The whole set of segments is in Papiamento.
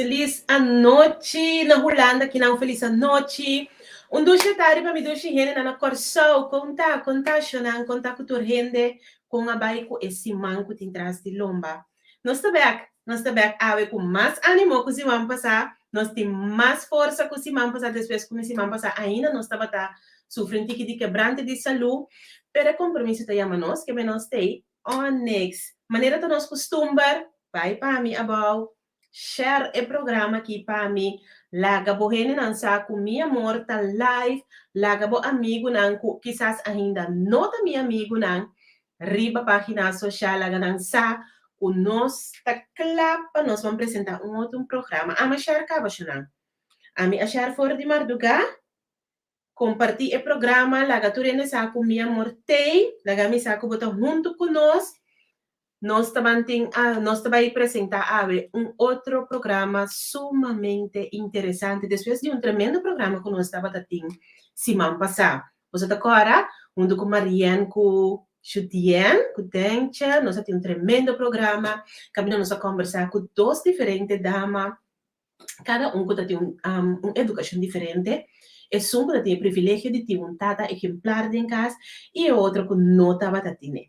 Felis anochi na Hulanda kinan felis anochi. Un dushi tardi pa mi dushi hendenan na Kòrsou. Kon ta? Kon ta shonnan? Kon ta ku tur hende? Kon a bai ku e siman ku tin tras di lomba? Nos ta bèk! Nos ta bèk awe ku mas ánimo ku siman pasá. Nos tin mas forsa ku siman pasá despues ku mi siman pasá ainda nos tabata sufri un tiki di kebrante di salú. Pero e kompromiso ta yama nos ke nos t'ei Onyx. Manera ta nos kustumber, bai pa mi abou, share e programa aki pa mi, laga bo hendenan sa ku mi amor ta live, laga bo amigunan ku kisas ainda no ta mi amigunan riba pagina social laga nan sa ku nos ta kla pa nos ban presenta un otro programa. Ami a share kaba shunan. Ami a share for di mardugá. Kompartí e programa, laga tur hende sa ku mi amor t'ei, laga mi sa ku bo ta huntu ku nos. Nos ta ban tin nos ta bai presentá awe un otro programa sumamente interesante despues di un tremendo programa ku nos tabata tin siman pasá. Boso ta kòrda? Huntu ku Marienne ku Judien ku Denche nos a tin un tremendo programa kaminda nos a kòmbersá ku dos diferente dama. Kada un ku ta tin un edukashon diferente, esun ku ta tin e privilegio di tin un tata ehemplar den kas i e otro ku no tabata tine.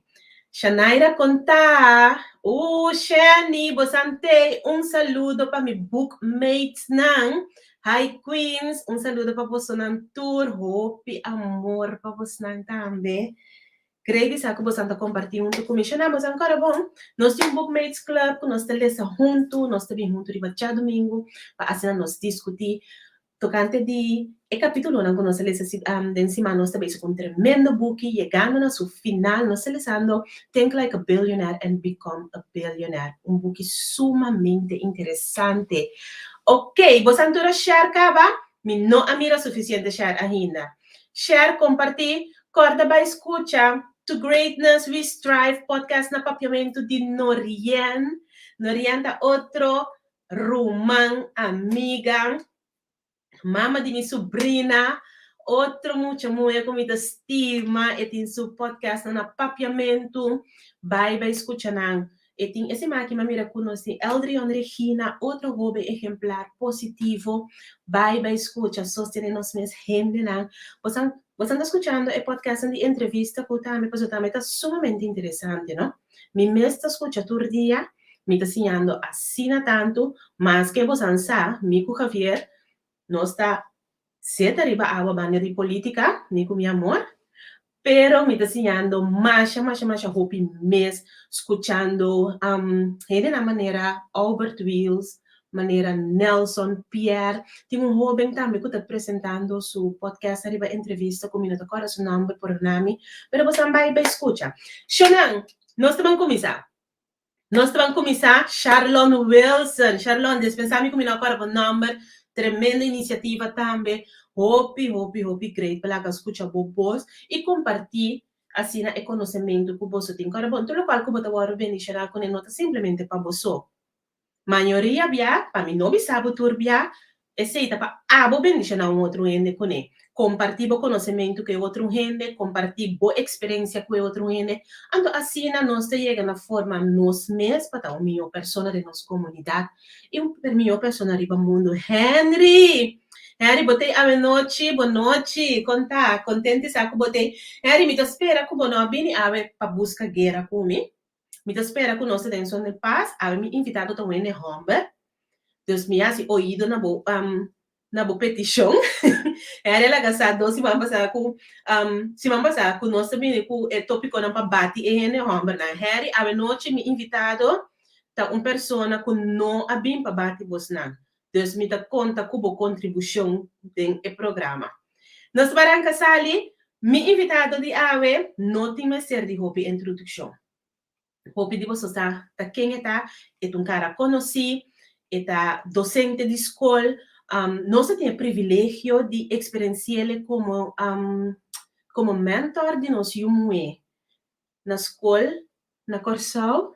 Shanaira konta, Uh, Shani, bo sant'ei! Un saludo pa mi bookmatesnan. Hi Queens, un saludo pa bosonan tur. Hopi amor pa bosnan tambe. Grey bisa ku bosan ta kompartí huntu ku mi. Shana, bosan kòrda bon? Nos tin un Bookmates Club ku nos ta lesa huntu, nos ta bin huntu riba djadumingu pa asina nos diskutí tokante di e kapítulonan ku nos a lesa den siman. Nos ta bezig ku un tremendo buki yegando na su final. Nos ta lesando Think Like a Billionaire and Become a Billionaire, un buki sumamente interesante. Oké, bosan tur a share kaba? Mi no a mira sufisiente share ainda. Share, kompartí, Kòrda bai skucha To Greatness We Strive podcast na papiamentu di Norien. Norien ta otro ruman, amiga, mama di mi subrina, otro mucha muhe ku mi ta stima. E tin su podcastnan na papiamentu. Bai bai skucha nan. E tin e siman aki mi a mira ku nos tin Eldrion Regina, otro hoben ehemplar positivo. Bai bai skucha, sostené nos mes hendenan. Bosan bosan ta skuchando e podcastnan di entrevista ku tambe pasobra tambe ta sumamente interesante, no? Mi mes ta skucha tur dia, mi ta siñando asina tantu, maske bosan sa, mi ku Javier nos ta Seta riba awa banda di politica, mi cu mi amor, pero mi ta siñando masha masha masha hopi mes scuchando hendenan manera Albert Wiels, manera Nelson Pierre, tin un hoben tambe cu ta presentando su podcast ariba entrevista cu mi no ta corda su nomber por nami, pero bosan bay bay scucha. Shonan, nos ta ban cuminsa. Nos ta ban kuminsá, Sharlon Wilson. Sharlon, dispensá mi ku mi no a kòrda bo nòmber. Tremendo inisiativa tambe. Hopi, hopi, hopi great pa laga skucha bo bos i kompartí asina e konosementu ku boso tin. Kòrda bon, tur lokual ku bo ta wòrdu bendishoná kuné no ta simplemente pa bo so. Mayoria bia, pa mi no bisa bo tur bia, esei ta pa abo bendishoná un otro hende kuné. Kompartí bo konosementu ku e otro hende, kompartí bo eksperensia ku e otro hende. Anto asina nos ta yega na forma nos mes pa ta un mihó persona den nos komunidat i un mihó persona riba mundu. Henry! Henry, bo t'ei awenochi? Bonochi! Kon ta? Kontent di sa ku bo t'ei. Henry, mi ta spera ku bo no a bini awe pa buska guera ku mi. Mi ta spera ku nos ta den son di pas. Awe mi invitado ta un hende hòmber. Dus mi hasi oido na bo na bo petishon. Hende a laga sa dos siman pasá ku siman pasá ku nos ta bini ku e topikonan pa bati e hende hòmbernan. Harry, awe nochi mi invitado ta un persona ku no a bin pa bati bosnan. Dus mi ta konta ku bo kontribushon den e programa. Nos ta baranka sali. Mi invitado di awe no tin mester di hopi introdukshon. Hopi di boso sa ta ken e ta, e ta un kara konosí, e ta dosente di skol. Nos a tin e privilegio di eksperensi'el komo komo mentor di nos yu muhé na skol na Kòrsou.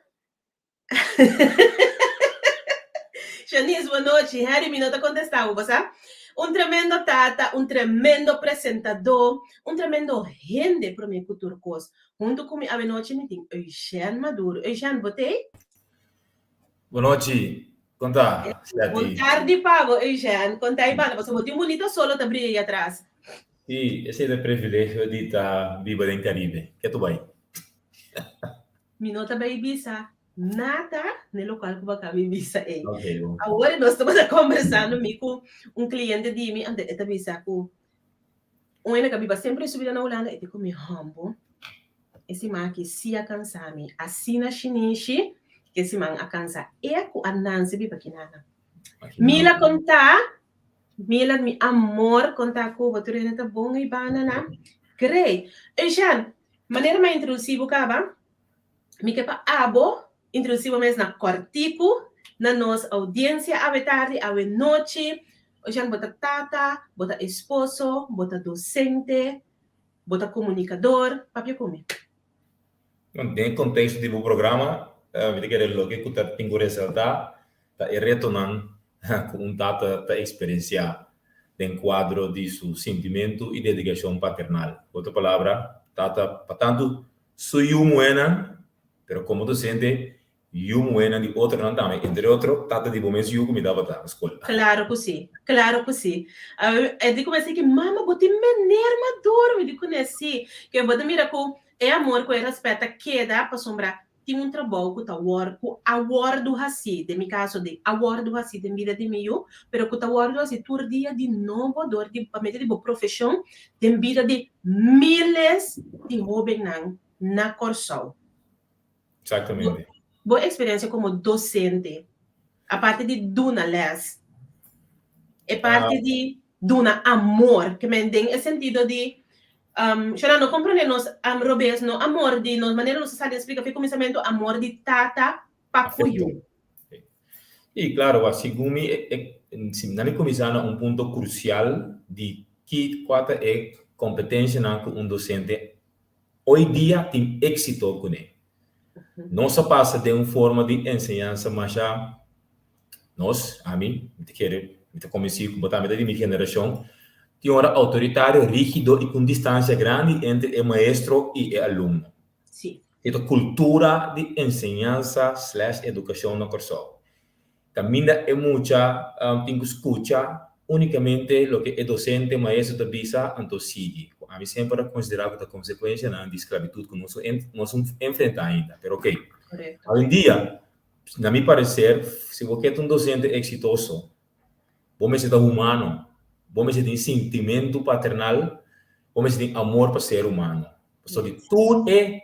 Shanice, bo nochi. Harry, mi no ta contesta bo, bo sa? Un tremendo tata, un tremendo presentadó, un tremendo hende promé ku tur kos. Huntu ku mi awenochi mi tin Eugène Maduro. Eugène, bo t'ei? Bo nochi. Konta, Bon Sletty. tardi pa bo, Eugène. Konta i banda, pasobra bo tin un bunito solo ta bria ei atras. Sí, esei ta e privilegio di ta biba den Caribe. Ke tu bai? Mi no ta bai bisa nada n'e lokual ku bo a kaba di bisa ei. Ok, bon. Awor nos tabata kombersando mi ku un kliente di mi, anto e ta bisa ku un hende ku a biba semper su bida na Hulanda, e di ku mi, Hòmbo, E siman aki si a kansa mi. Asina shinishi ke siman a kansa e ku a nanse biba kinana. Mila konta, Mila mi amor konta ku bo tur hende ta bon ei banda na. Great. Eugène, manera mi a introdusi bo kaba, mi ke pa abo introdusi bo mes na kòrtiku na nos oudiensia awe tardi, awe nochi. Eugène, bo ta tata, bo ta esposo, bo ta dosente, Bo ta komunikador, papia ku mi. Den e konteksto di bo programa, mi ta kere loke ku ta tin ku resaltá ta e retonan ku un tata ta eksperensiá den kuadro di su sintimentu i dedikashon paternal. Ku otro palabra, tata pa tantu su yu muhénan, pero komo dosente Yu muhénan di otronan tambe, entre otro tata di bo mes yu ku mi tabata na skol. Klaro ku si, klaro ku si. E di kuminsá ki, Mama, bo tin mener maduro. Mi di kuné, Si. Ke bo ta mira ku e amor ku e rèspèt ta keda pasobra tin un trabou ku ta wòrdu, ku a wòrdu hasí, den mi kaso den a wòrdu hasí den bida di mi yu, pero ku ta wòrdu hasí tur dia di nobo dor di pa medio di bo profeshon den bida di míles di hóbennan na Kòrsou. Exactamente. Bo experiencia como docente, aparte di duna les, e parti di duna amor, ke men den e sentido di, Shona no comprende nos robes, no amor di nos, manera nos a sali a splica fi cuminsamentu, amor di tata pa cu yu. Y claro, segun mi, si nan a cuminsa na un punto crucial di ki cua ta e competencianan cu un docente Hoy dia tin éxito kuné. Nos a pasa den un forma di enseñansa masha, nos, ami, mi ta kere, mi ta konbensí ku bo tambe ta di mi generashon, tin ora outoritario, rígido i ku un distansia grandi entre e maestro i e alumno. E ta kultura di enseñansa slash edukashon na Kòrsou. Kaminda e mucha tin ku skucha únikamente loke e dosente, maestro, ta bisa, anto sigui. Ku ami semper a konsiderá ku ta konsekuensianan di sklabitut ku nos nos enfrentá ainda. Pero okey. Awendia, na mi pareser, si bo ke ta un dosente eksitoso, bo mester ta humano, bo mester tin sintimentu paternal, bo mester tin amor pa ser humano. Pasobra di tur e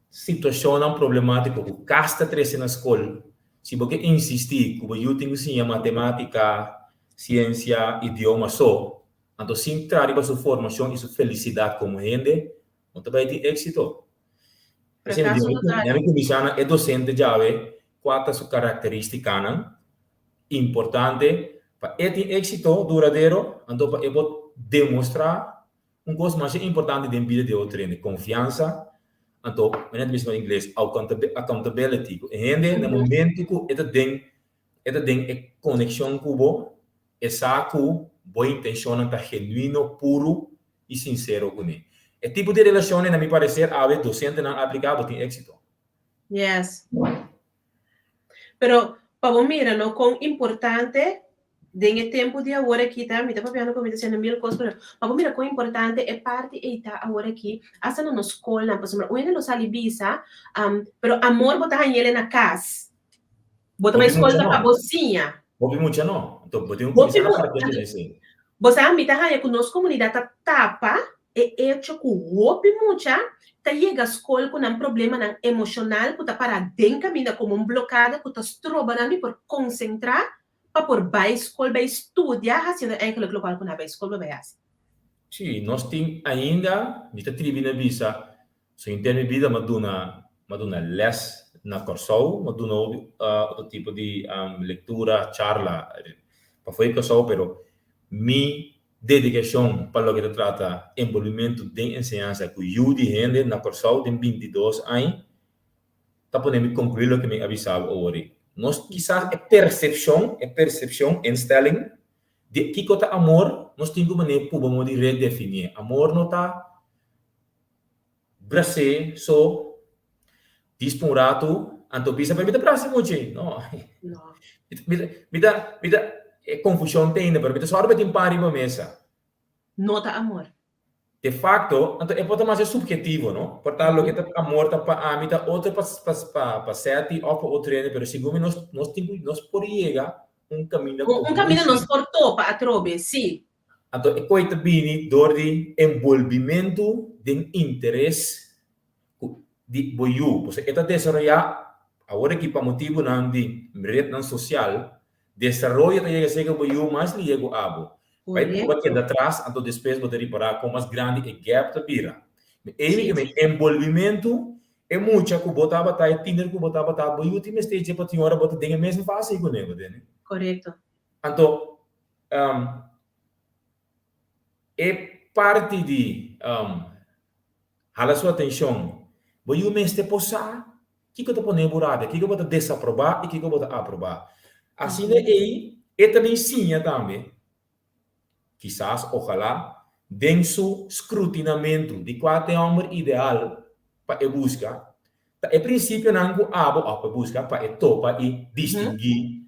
Situashonnan problemátiko ku kas ta trese na skol, si bo ke insistí ku bo yu tin ku siña matemátika, siensia, idioma so, anto sin traha riba su formashon i su felisidat komo hende, no ta bai tin éksito. P'esei mi di, mi a kuminsá na e dosente djawe kua ta su karakterístikanan importante pa e tin éksito duradero, anto pa e por demostrá Un kos masha importante den bida di otro hende, konfiansa, anto manera ta bisa na ingles, accountability, ku e hende na momento ku e ta den e ta den e konekshon ku bo, e sa ku bo intenshonnan ta genuino, puru i sinsero kuné. E tipo di relashonnan na mi pareser awe dosentenan apliká bo tin éksito. Yes. Pero pa bo mira no kon importante den e tempu di awor aki ta, mi ta papiando ku mi ta siendo mil kos, pero pa bo mira kon importante e parti ei ta awor aki, asta na nos skolnan, pasobra un hende lo sali bisa, pero amor bo ta hañ'el na kas. Bo ta bai skol ta pa bo siña. Hopi mucha no. Anto bo tin ku kuminsá na parti di esei. Bo sa, mi ta haña ku nos komunidat ta tapa E echo ku hopi mucha ta yega skol ku nan problemanan emoshonal ku ta pará den kaminda komo un blokada ku ta stroba nan di por konsentrá pa por bai skol bai studia hasiendo eigenlijk lokual ku nan a bai skol pa bai hasi. Sí, nos tin ainda, mi ta tribi na bisa, so henter mi bida m'a duna m'a duna lès na Kòrsou, m'a duna hopi otro tipo di lektura, charla pafó di Kòrsou, pero mi Dedikashon pa loke ta trata enbolbimentu den enseñansa ku yu di hende na Kòrsou den 22 aña ta pone mi konkluí loke mi a bisa bo awor. Nos kisas e persepshon, e persepshon, instelling, di kiko ta amor, nos tin ku manera p'uba modo di redefinié. Amor no ta bras'é so, dispa un ratu. Anto bisa pero mi ta brasa mucha ei. No. No. Mi ta, mi ta, e confusion ta ainda, pero mi ta sòru pa tin pan riba mesa. No ta amor. De facto, anto e por ta masha subjetivo, no? Por ta loke ta amor ta pa ami ta otro pa pa pa Seti of pa otro hende, pero segun mi nos nos tin ku nos por yega un kaminda Un un kaminda nos por topa atrobe, sí. Anto e koi ta bini dor di enbolbimentu den interes ku di bo yu. Pasobra e ta desaroyá awor aki pa motibunan di retnan sosial, desaroyo ta yega serka bo yu mas lihe ku abo. Bai purba keda atras, anto despues bo ta ripará kon mas grandi e gap ta bira. Mi ei mi ke men enbolbimentu, e mucha ku bo tabata, e tiner ku bo tabata, bo yu tin mester dje pa tin ora bo ta den e mesmu fase kuné, bo tende? Korekto. Anto, e parti di hala su atenshon, bo yu mester por sa kiko ta pone bo rabia, kiko bo ta desaprobá i kiko bo ta aprobá. Asina ei e ta bin siña tambe, kisas, ojalá, den su skrutinamentu di kua ta e hòmber ideal pa e buska, ta e prinsipionan ku abo òf pa e buska pa e topa i distinguí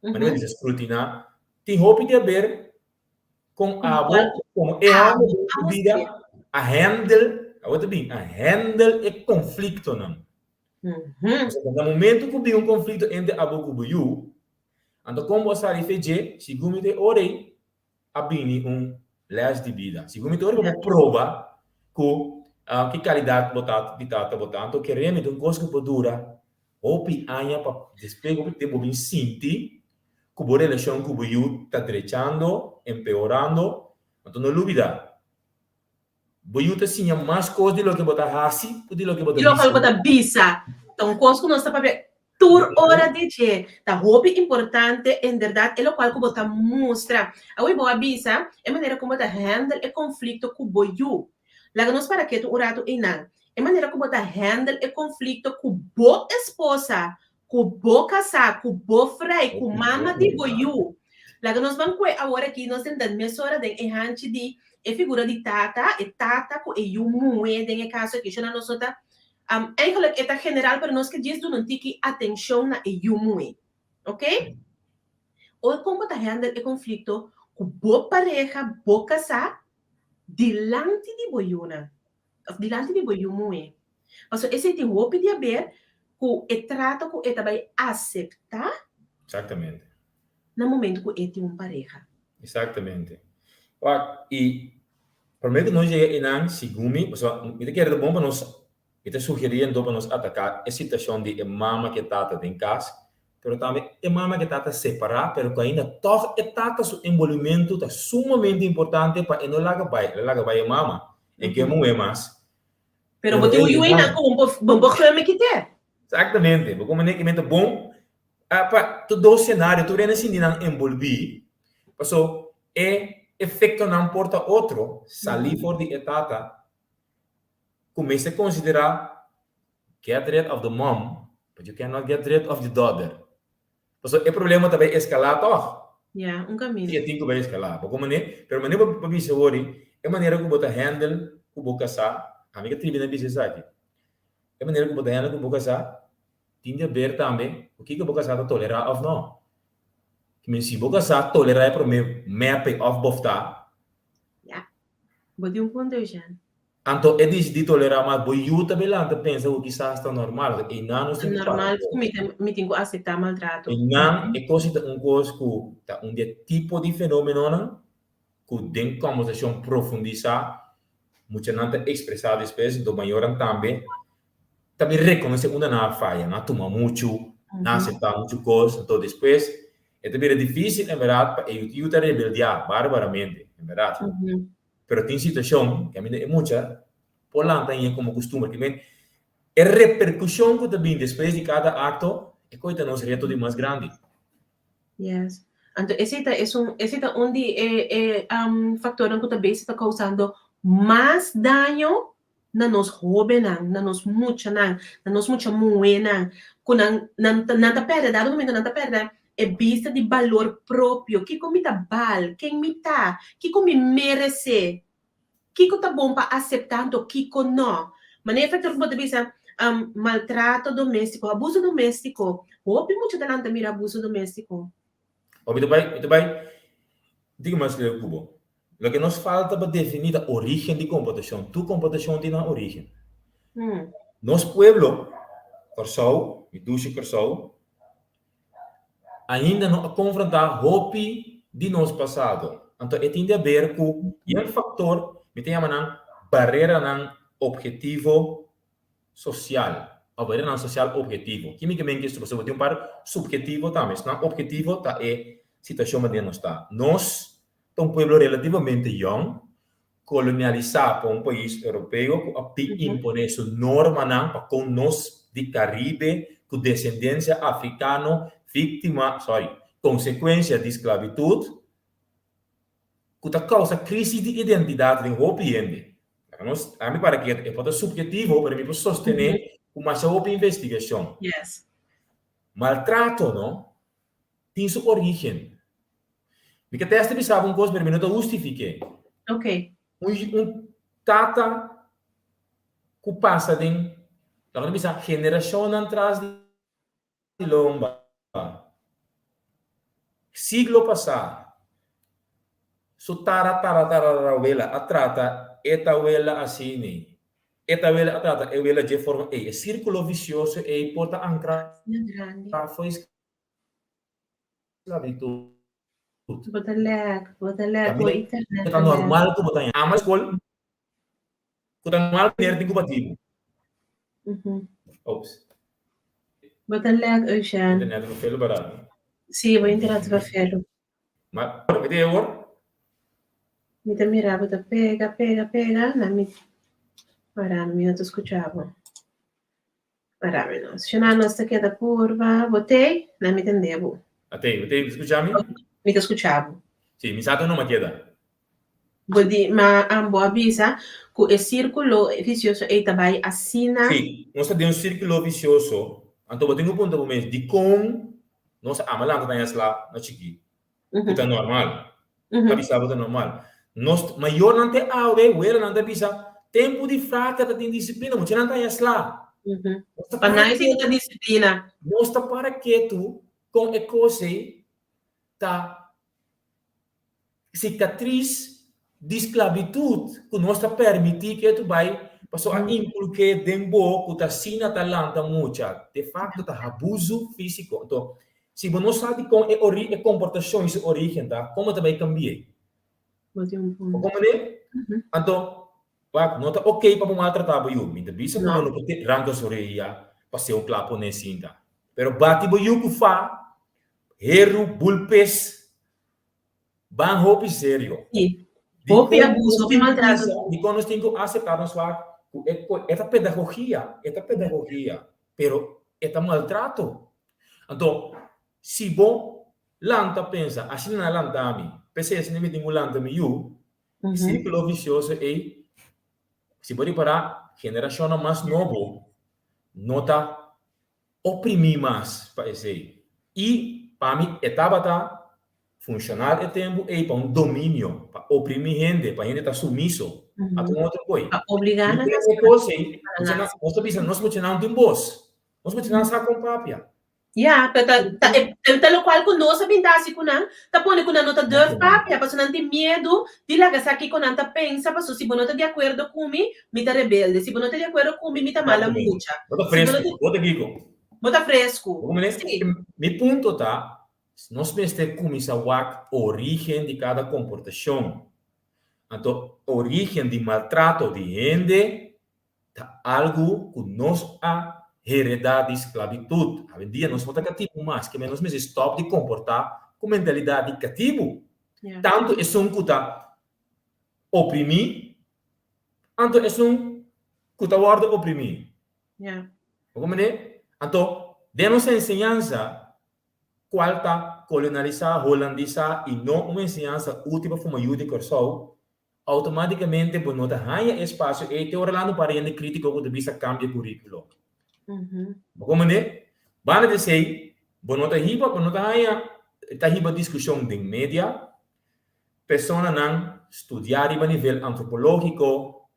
Manera di scrutiná tin hopi di haber con abo como e homber den su bida a handle, awor ta bin, a handle e conflictonan. Pasobra na momento cu bin un conflicto entre abo cu bo yu, anto con bo a sali fe dje, segun mi ta e ora ei a bini un les di bida. Segun mi ta ora bo proba cu ki calidad bo ta di tata bo ta. Anto kere mi ta un cos cu por dura hopi aña pa despues hopi tempo bo bin sinti cu bo relacion cu bo yu ta drechando, empeorando. Anto no lubida, bo yu ta siña mas cos di loke bo ta haci cu di loke bo ta Di loke bisa. bo ta bisa. Ta un cos cu nos ta papia tur ora di dje. Ta hopi importante inderdaad e locual cu bo ta mustra. Awe bo a bisa e manera con bo ta handle e conflicto cu bo yu. Laga nos para ketu un rato einan. E manera ku bo ta handle e konflikto ku bo esposa, ku bo kasá, ku bo frei, ku mama di bo yu. Laga nos ban kue awor aki nos den den mesora den e hanchi di e figura di tata, e tata ku e yu muhé den e kaso aki. Shona nos no ta, eigenlijk e ta general pero nos ke djis duna un tiki atenshon na e yu muhé. Ok? Ora kon bo ta handle e konflikto ku bo pareha, bo kasá, dilanti di bo yunan. Of dilanti di bo yu muhé. Pasobra esei tin hopi di haber ku e trato ku e ta bai aseptá. Exactamente. Na momento ku e tin un pareha. Exactamente. Wak, i promé ku nos yega einan, segun mi, pasobra mi ta kere ta bon pa nos, mi ta sugerí anto pa nos ataká e situashon di e mama ku e tata den kas, pero tambe e mama ku e tata separá, pero ku ainda tòg e tata su enbolbimentu ta sumamente importante pa e no laga bai, el a laga bai e mama. En ke muhé mas. Pero bo tin un yu einan ku bo bo geme kite. Exactamente. Bo komo neki menta bon pa tur dos scenario tur hende sinti nan enbolbí paso e efectonan por ta otro salí for di e tata ku mester konsiderá get rid of the mom but you cannot get rid of the daughter. Pasobra e problema ta bai eskalá tòg. Ya, un kaminda. Sí, e tin ku bai eskalá. Bo komo ne? Pero manera bo bisa wor di, e manera ku bo ta handle ku bo kasá, ami ka tribi na bisa esaki. E manera ku bo ta handle ku bo kasá tin di haber tambe ku kiko bo kasá ta tolerá òf nò. Si bo kasá tolerá e promé mèpe òf boftá. Ya. Bo tin un punto, Eugène. Anto e disidí tolerá mas bo yu ta belanta pensa ku kisas ta normal. Einan nos tin ku para. Normal ku mi tin ku aseptá maltrato. Einan e kos ei ta un kos ku ta un di e tipo di fenómenonan ku den kòmbersashon profundisá muchanan ta ekspresá despues, anto mayornan tambe ta bin rekonosé unda nan a faya, nan a tuma muchu, nan a aseptá muchu kos, anto despues e ta bira difísil en bèrdat pa e yu. Yu ta rebeldiá bárbaramente, en bèrdat. Pero tin situacion cu caminda e mucha por lanta aña como custumber. Ki men e repercusion cu ta bin despues di cada acto e coy ta nos reto di mas grandi. Yes. Anto esey ta esun, esey ta un di e e factornan cu ta besi ta causando mas daño na nos hóbennan, na nos muchanan, na nos mucha muhénan, ku nan nan ta nan ta pèrdè, dado momento nan ta pèrdè e bista di balor propio, kiko mi ta bal, ken mi ta, kiko mi meresé, kiko ta bon pa aseptá anto kiko nò. Manera efecto ku bo ta bisa, Maltrato doméstiko, abuso doméstiko. Hopi mucha ta lanta mira abuso doméstiko. O mi ta bai, mi ta bai diga mas leu ku bo. Loke nos falta pa definí ta orígen di komportashon. Tur komportashon tin nan orígen. Nos pueblo, Kòrsou, mi dushi Kòrsou, ainda no a konfrontá hopi di nos pasado. Anto e tin di haber ku yen faktor, mi ta yama nan bareranan ophetivo sosial, òf bareranan sosial ophetivo. Ki mi ke men ku esto? Pasobra bo tin un par subhetivo tambe. Esnan ophetivo ta e situashon manera nos ta. Nos ta un pueblo relativamente yòn, kolonialisá pa un pais europeo ku a bin imponé su normanan pa kon nos di Karibe ku desendensia afrikano víktima, sorry, konsekuensia di sklabitut ku ta kousa krísis di identidat den hopi hende. Laga nos, ami para ke e por ta subhetivo pero mi por sostené ku masha hopi investigashon. Maltrato no tin su origen. Mi ke testa bisa bo un kos pero mi no ta hustifik'é. Ok. Un tata ku pasa den, laga nos bisa, generashonnan tras di lomba, siglo pasá, su tara tara tararawela a trata e tawela asini, e tawela a trata e wela dje forma ei. E sírkulo visioso ei por ta ankrá fo'i sklabitut. Bo ta lèk, bo ta lèk, bo internet ta normal ku bo ta ama skol, ku ta normal ku tin ku bati bo. Ops. Bo ta lèk, Eugène. Internet ta felu barato. Sí, bo internet ta felu. Ma, mi ta awor? Mi ta mira bo ta pega, pega, pega, na mi para mi no ta skucha bo. Para mi no. Shana nos ta keda purba. Bo tei? Na mi tende bo. A tei, bo tei, bo ta skucha mi? Mi ta skucha bo. Sí, mi sa ta numa keda. Bo di, ma bo a bisa ku e sírkulo visioso ei ta bai asina. Sí, nos ta den un sírkulo visioso, anto bo tin ku puntra bo mes, dikon nos ama lanta ta esla na chikí? Ku ta normal. Ta bisa bo ta normal. Nos mayornan te awe, welanan ta bisa, tempu di frater ta tin disiplina, muchanan ta esla. Pa nan esei no ta disiplina. Nos ta para ketu kon e kos ei ta sikatris di sklabitut ku nos ta permití ketu bai pasobra a inkulké den bo ku ta asina ta lanta mucha. De fakto ta abusu físiko. Anto, si bo no sa dikon e ori e komportashon i su orígen ta, kon bo ta bai kambi'é? Bo tin un punto. Bo komprendé? Anto, wak, no ta oké pa bo maltratá bo yu. Mi ta bisa ku bo no por ranka su oreya pa ser un kla pon'é sinta. Pero bati bo yu ku fa, heru, bulpes, Ban hopi serio. Sí. Hopi abuso, hopi maltrato. Dikon nos tin ku aseptá nos wak ku e e ta pedagogia, e ta pedagogia, pero e ta maltrato. Anto, si bo lanta pensa, asina nan a lanta mi, p'esei asina mi tin ku lanta mi yu, e sirkulo visioso ei, si bo ripará, generashonnan mas nobo no ta oprimí mas pa esei. I pa mi e tabata funshonal e tempu ei pa un dominio, pa oprimí hende, pa hende ta sumiso. A ta un otro koi. Pa obligá nan a hasi kos ei, nos ta bisa nos muchanan tin bos. Nos muchanan sa kon papia. Ya, pero ta, ta, e, ta lokual ku nos a bin ta hasi ku nan, ta pone ku nan no ta durf papia, pasobra nan tin miedu di laga sa kiko nan ta pensa, pasobra si bo no ta di akuerdo ku mi, Mi ta rebelde. Si bo no ta di akuerdo ku mi, mi ta mala mucha. Bo ta fresku. Bo ta kiko? Bo ta fresku. Bo komprende? Sí. Mi punto ta, nos mester kuminsá wak orígen di kada komportashon. Anto, orígen di maltrato di hende ta algu ku nos a heredá di sklabitut. Awendia nos no ta katibu mas, ke men nos mester stòp di komportá ku mentalidat di katibu. Tantu esun ku ta oprimí Anto esun ku ta wòrdu oprimí. Ja. Bo komprendé? Anto, den nos enseñansa, kual ta kolonialisá, holandisá i no un enseñansa útil pa forma yu di Kòrsou, outomátikamente bo no ta haña e espasio ei te ora lanta un par di hende krítiko ku ta bisa kambia kuríkulo. Bo komprendé? Banda di esei, bo no ta hiba, bo no ta haña, ta hiba diskushon den media, Personanan studiá riba nivel antropológiko,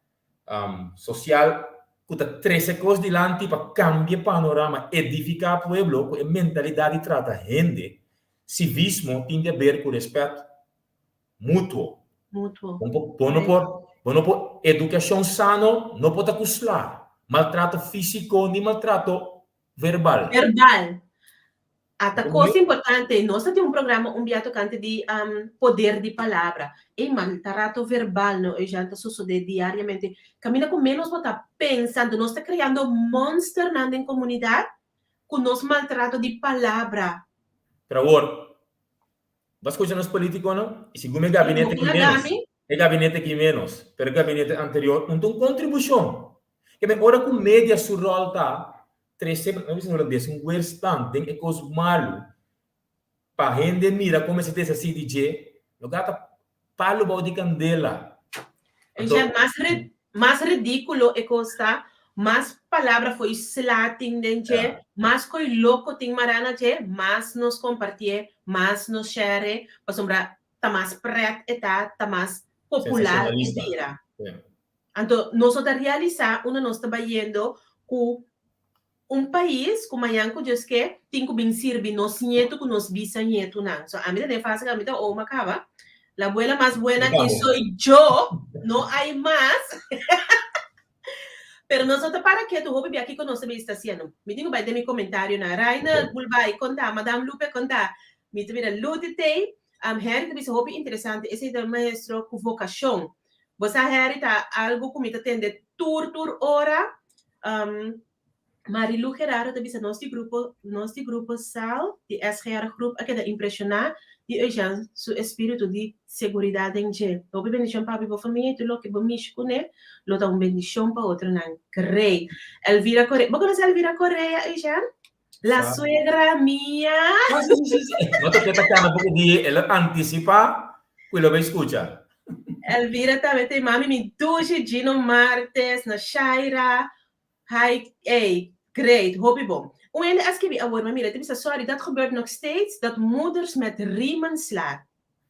sosial. ku ta trese kos dilanti pa kambia panorama, edifiká pueblo ku e mentalidat di trata hende, sivismo tin di haber ku rèspèt mutuo. Mutuo. Bo no por, bo no por, edukashon sano no por ta ku sla, maltrato físiko ni maltrato verbal. Verbal. Ata kos importante, nos ta tin un programa un bia tokante di poder di palabra. Ey maltrato verbal no Eugène ta sosodé diariamente. Kaminda ku ménos bo ta pensa, anto nos ta kreando monsternan den komunidat ku nos maltrato di palabra. Pero awor, bo a skucha nos politikonan? I segun e gabinete ki ménos, e gabinete ki ménos, pero e gabinete anterior un ta un kontribushon. Ke men ora ku media su ròl ta trese, no bisa hulandes, un weerstand den e kos malu pa hende mira kon mester deshasí di dje, lo gata palu bou di kandela. Anto, mas, mas ridíkulo e kos ta, mas palabra fo'i sla tin den dje, ja. Mas ko'i loko tin mará na dje, mas nos kompartié, mas nos share, pasobra ta mas pret e ta, ta mas popular e bira. Ja. Anto nos no ta realisá unda nos ta bayendo ku un pais ku mañan ku Dios ke tin ku bin sirbi nos ñetu ku nos bisañetunan. So ami ta den fase ku ami ta oma kaba. La abuela mas buena aquí soy yo, no hay mas. Pero nos no ta para ketu hopi bia kiko nos ta bin sta hasiendo. Mi tin ku bai den mi komentarionan. Rainer Bulbay konta, Madam Lupe konta. Mi ta mira Luti tei. Henry ta bisa hopi interesante, esei ta un maestro ku vokashon. Bo sa Harry ta algo ku mi ta tende tur tur ora. Marilu Gerardo ta bisa nos di grupo nos di grupo sal di SGR groep a keda impreshoná di Eugène su espíritu di seguridat den dje. Hopi bendishon pa bo i bo famia i tur loke bo mishi kuné lo ta un bendishon pa otronan. Great! Elvira Correa, bo konosé Elvira Correa, Eugène? La suegra mia. Ah, sí, sí, sí. No te ta cana porque di el anticipa ku lo bai escucha. Elvira tambe te mami mi dushi Gino Martes na Shaira. Hi, hey, great, hopi bon. Un hende a skibi awor, ma mira, te bisa sorry, dat gebeurt nog steeds dat moeders met riemen slaan.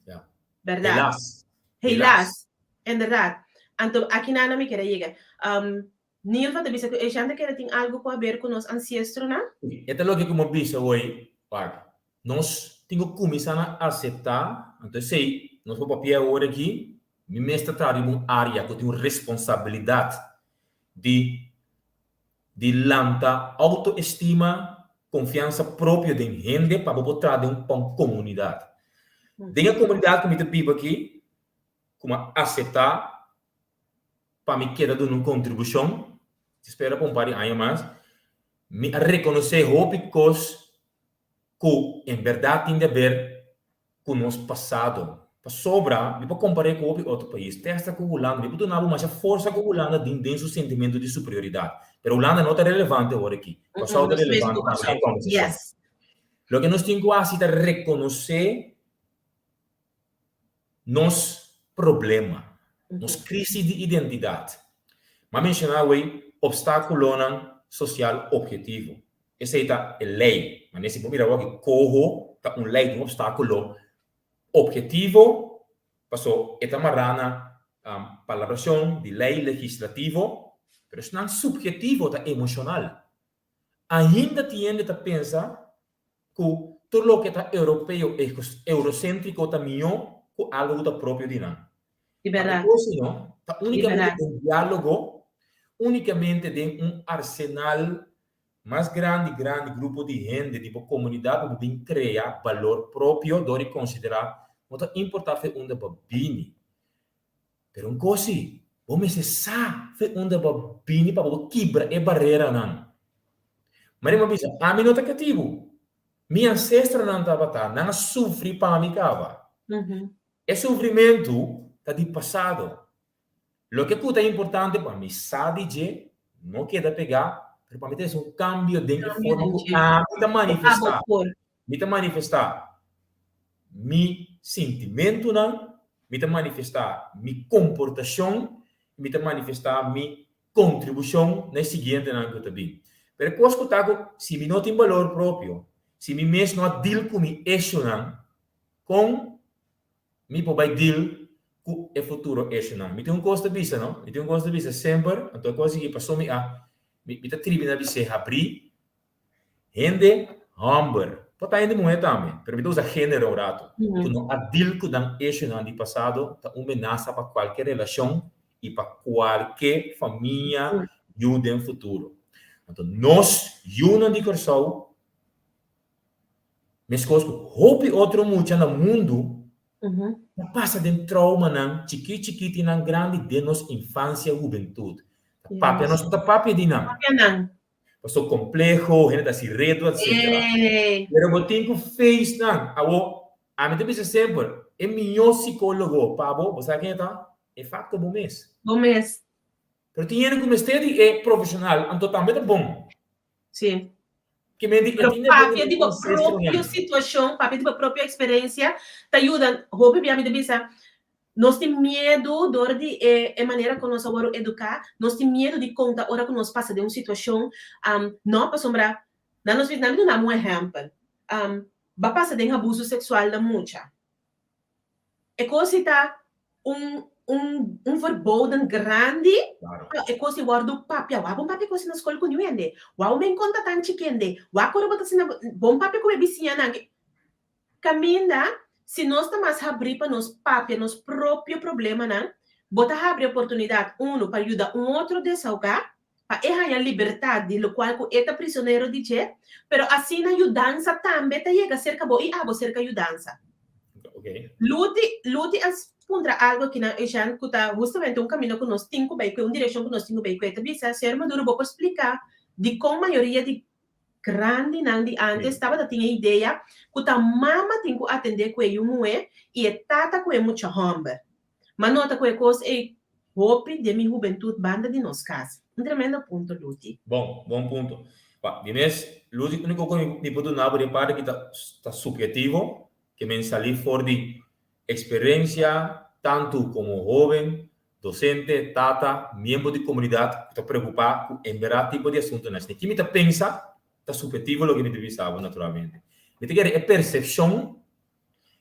Ja. Berdad. Helaas. Helaas. Inderdaad. Anto aki nana mi kere yega. Nilva ta bisa ku e shanta kere tin algu ku haber ku nos ansiestronan. E ta loke ku mi a bisa hoy, wak, nos tin ku kuminsá na aseptá, anto esei nos por papia awor aki, mi mes ta traha riba un área ku tin un responsabilidat di di lanta outoestima, konfiansa propio den hende pa bo por traha den un pa un komunidat. Den e komunidat ku mi ta biba aki, ku mi a aseptá pa mi keda duna un kontribushon, si spera pa un par di aña mas, mi a rekonosé hopi kos ku en bèrdat tin di aber ku nos pasado. Pasobra mi por kompar'é ku hopi otro pais, te asta ku Hulanda, mi por duna bo masha forsa ku Hulanda tin den su sentimentu di superioridat. Pero Hulanda no ta relevante awor aki. Kòrsou ta relevante pa e kòmbersashon. Loke nos tin ku hasi ta rekonosé nos problema, nos crisis di identidad. M'a menciona awey obstaculonan social obhetivo. Esey ta e ley. Manera si bo mira awor aki coho ta un ley, ta un obstaculo obhetivo paso e ta mara na palabracion di ley legislativo, pero esnan subhetivo ta emocional. Ainda tin hende ta pensa ku tur loke ta europeo, euroséntriko ta mihó ku algu ku ta propio di nan. Di bèrdat. Pa e kos no, ta únikamente den diálogo, únikamente den un arsenal mas grandi, grandi grupo di hende di bo komunidat bo por bin krea balor propio dor di konsiderá no ta importá fe unda bo bini. Pero un kos si, bo mester sa fe unda bo bini pa bo por kibra e bareranan. Maria a bisa, Ami no ta katibu. Mi ancestranan tabata, nan a sufri pa mi kaba. E sufrimentu ta di pasado. Loke ku ta importante pa mi sa di dje, no keda pegá, pero pa mi ta hasi un kambio den e forma ku ami ta manifestá. Mi ta manifestá mi sintimentunan, mi ta manifestá mi komportashon, i mi ta manifestá mi kontribushon na e siguientenan ku ta bin. Pero e kos ku ta ku si mi no tin balor propio, si mi mes no a dil ku mi eshonan, kon mi por bai dil ku e futuro eshonan. Mi tin un kos ta bisa, no? Mi tin un kos ta bisa semper, anto e kos aki paso mi a, mi mi ta tribi na bis'é habrí, hende hòmber, por ta hende muhé tambe, pero mi ta usa género un ratu, ku no a deal ku nan eshonan di pasado ta un menasa pa kualke relashon i pa kualke famia yu den futuro. Anto nos yunan di Kòrsou Meskos ku hopi otro mucha na mundu ta pasa den traumanan chikí chikí i nan grandi den nos infansia i hubentut. Ta papia nos no ta papia di nan. Pasobra kompleho, hende ta hasi redu etsetera. Pero bo tin ku face nan. Awor, ami ta bisa semper, e mihó sikólogo pa bo, bo sa ken e ta? E fakto bo mes. Bo mes. Pero tin hende ku mester di e profeshonal, anto tambe ta bon. Sí. Ke men di, Pero papia di bo propio situashon, papia di bo propio eksperensia, ta yuda. Hopi bia mi ta bisa, nos tin miedu dor di e e manera ku nos a wòrdu eduká, nos tin miedu di konta ora ku nos pasa den un situashon, no, pasobra nan nos nan mi duna un ehèmpel, bo a pasa den abuso seksual na mucha. E kos ei ta un un un verboden grandi pa e kos ei wòrdu papia. Wak bon papia kos ei na skol ku niun hende. Wak men konta tan chikende. Wak ora bo ta asina bon papia ku e bisiñanan. Kaminda si nos ta mas habrí pa nos papia nos propio problemanan, bo ta habri oportunidat, unu, pa yuda un otro desahogá, pa e haña libertad di locual cu e ta prisonero di dje, pero asina yudansa tambe ta yega cerca bo y abo cerca yudansa. Luti, Luti a puntra algo aki na Eugène cu ta hustamente un camino cu nos tin cu bay cue, un direccion cu nos tin cu bay cue. E ta bisa, Señor Maduro, bo por splica dicon mayoria di grandinan di antes tabata tin e idea cu ta mama tin cu atende cu e yu muhe y e tata cu e mucha homber? M'a nota ku e kos ei hopi den mi hubentut banda di nos kas. Un tremendo punto, Luti. Bon, bon punto. Ba, di mes, Luti, uniko ku mi por duna bo den parti ki ta ta subhetivo, ke men sali for di eksperensia tantu komo hoben, dosente, tata, miembro di komunidat ku ta preokupá ku emberá tipo di asuntunan. Esei ki mi ta pensa ta subhetivo loke mi ta bisa bo naturalmente. Mi ta kere e persepshon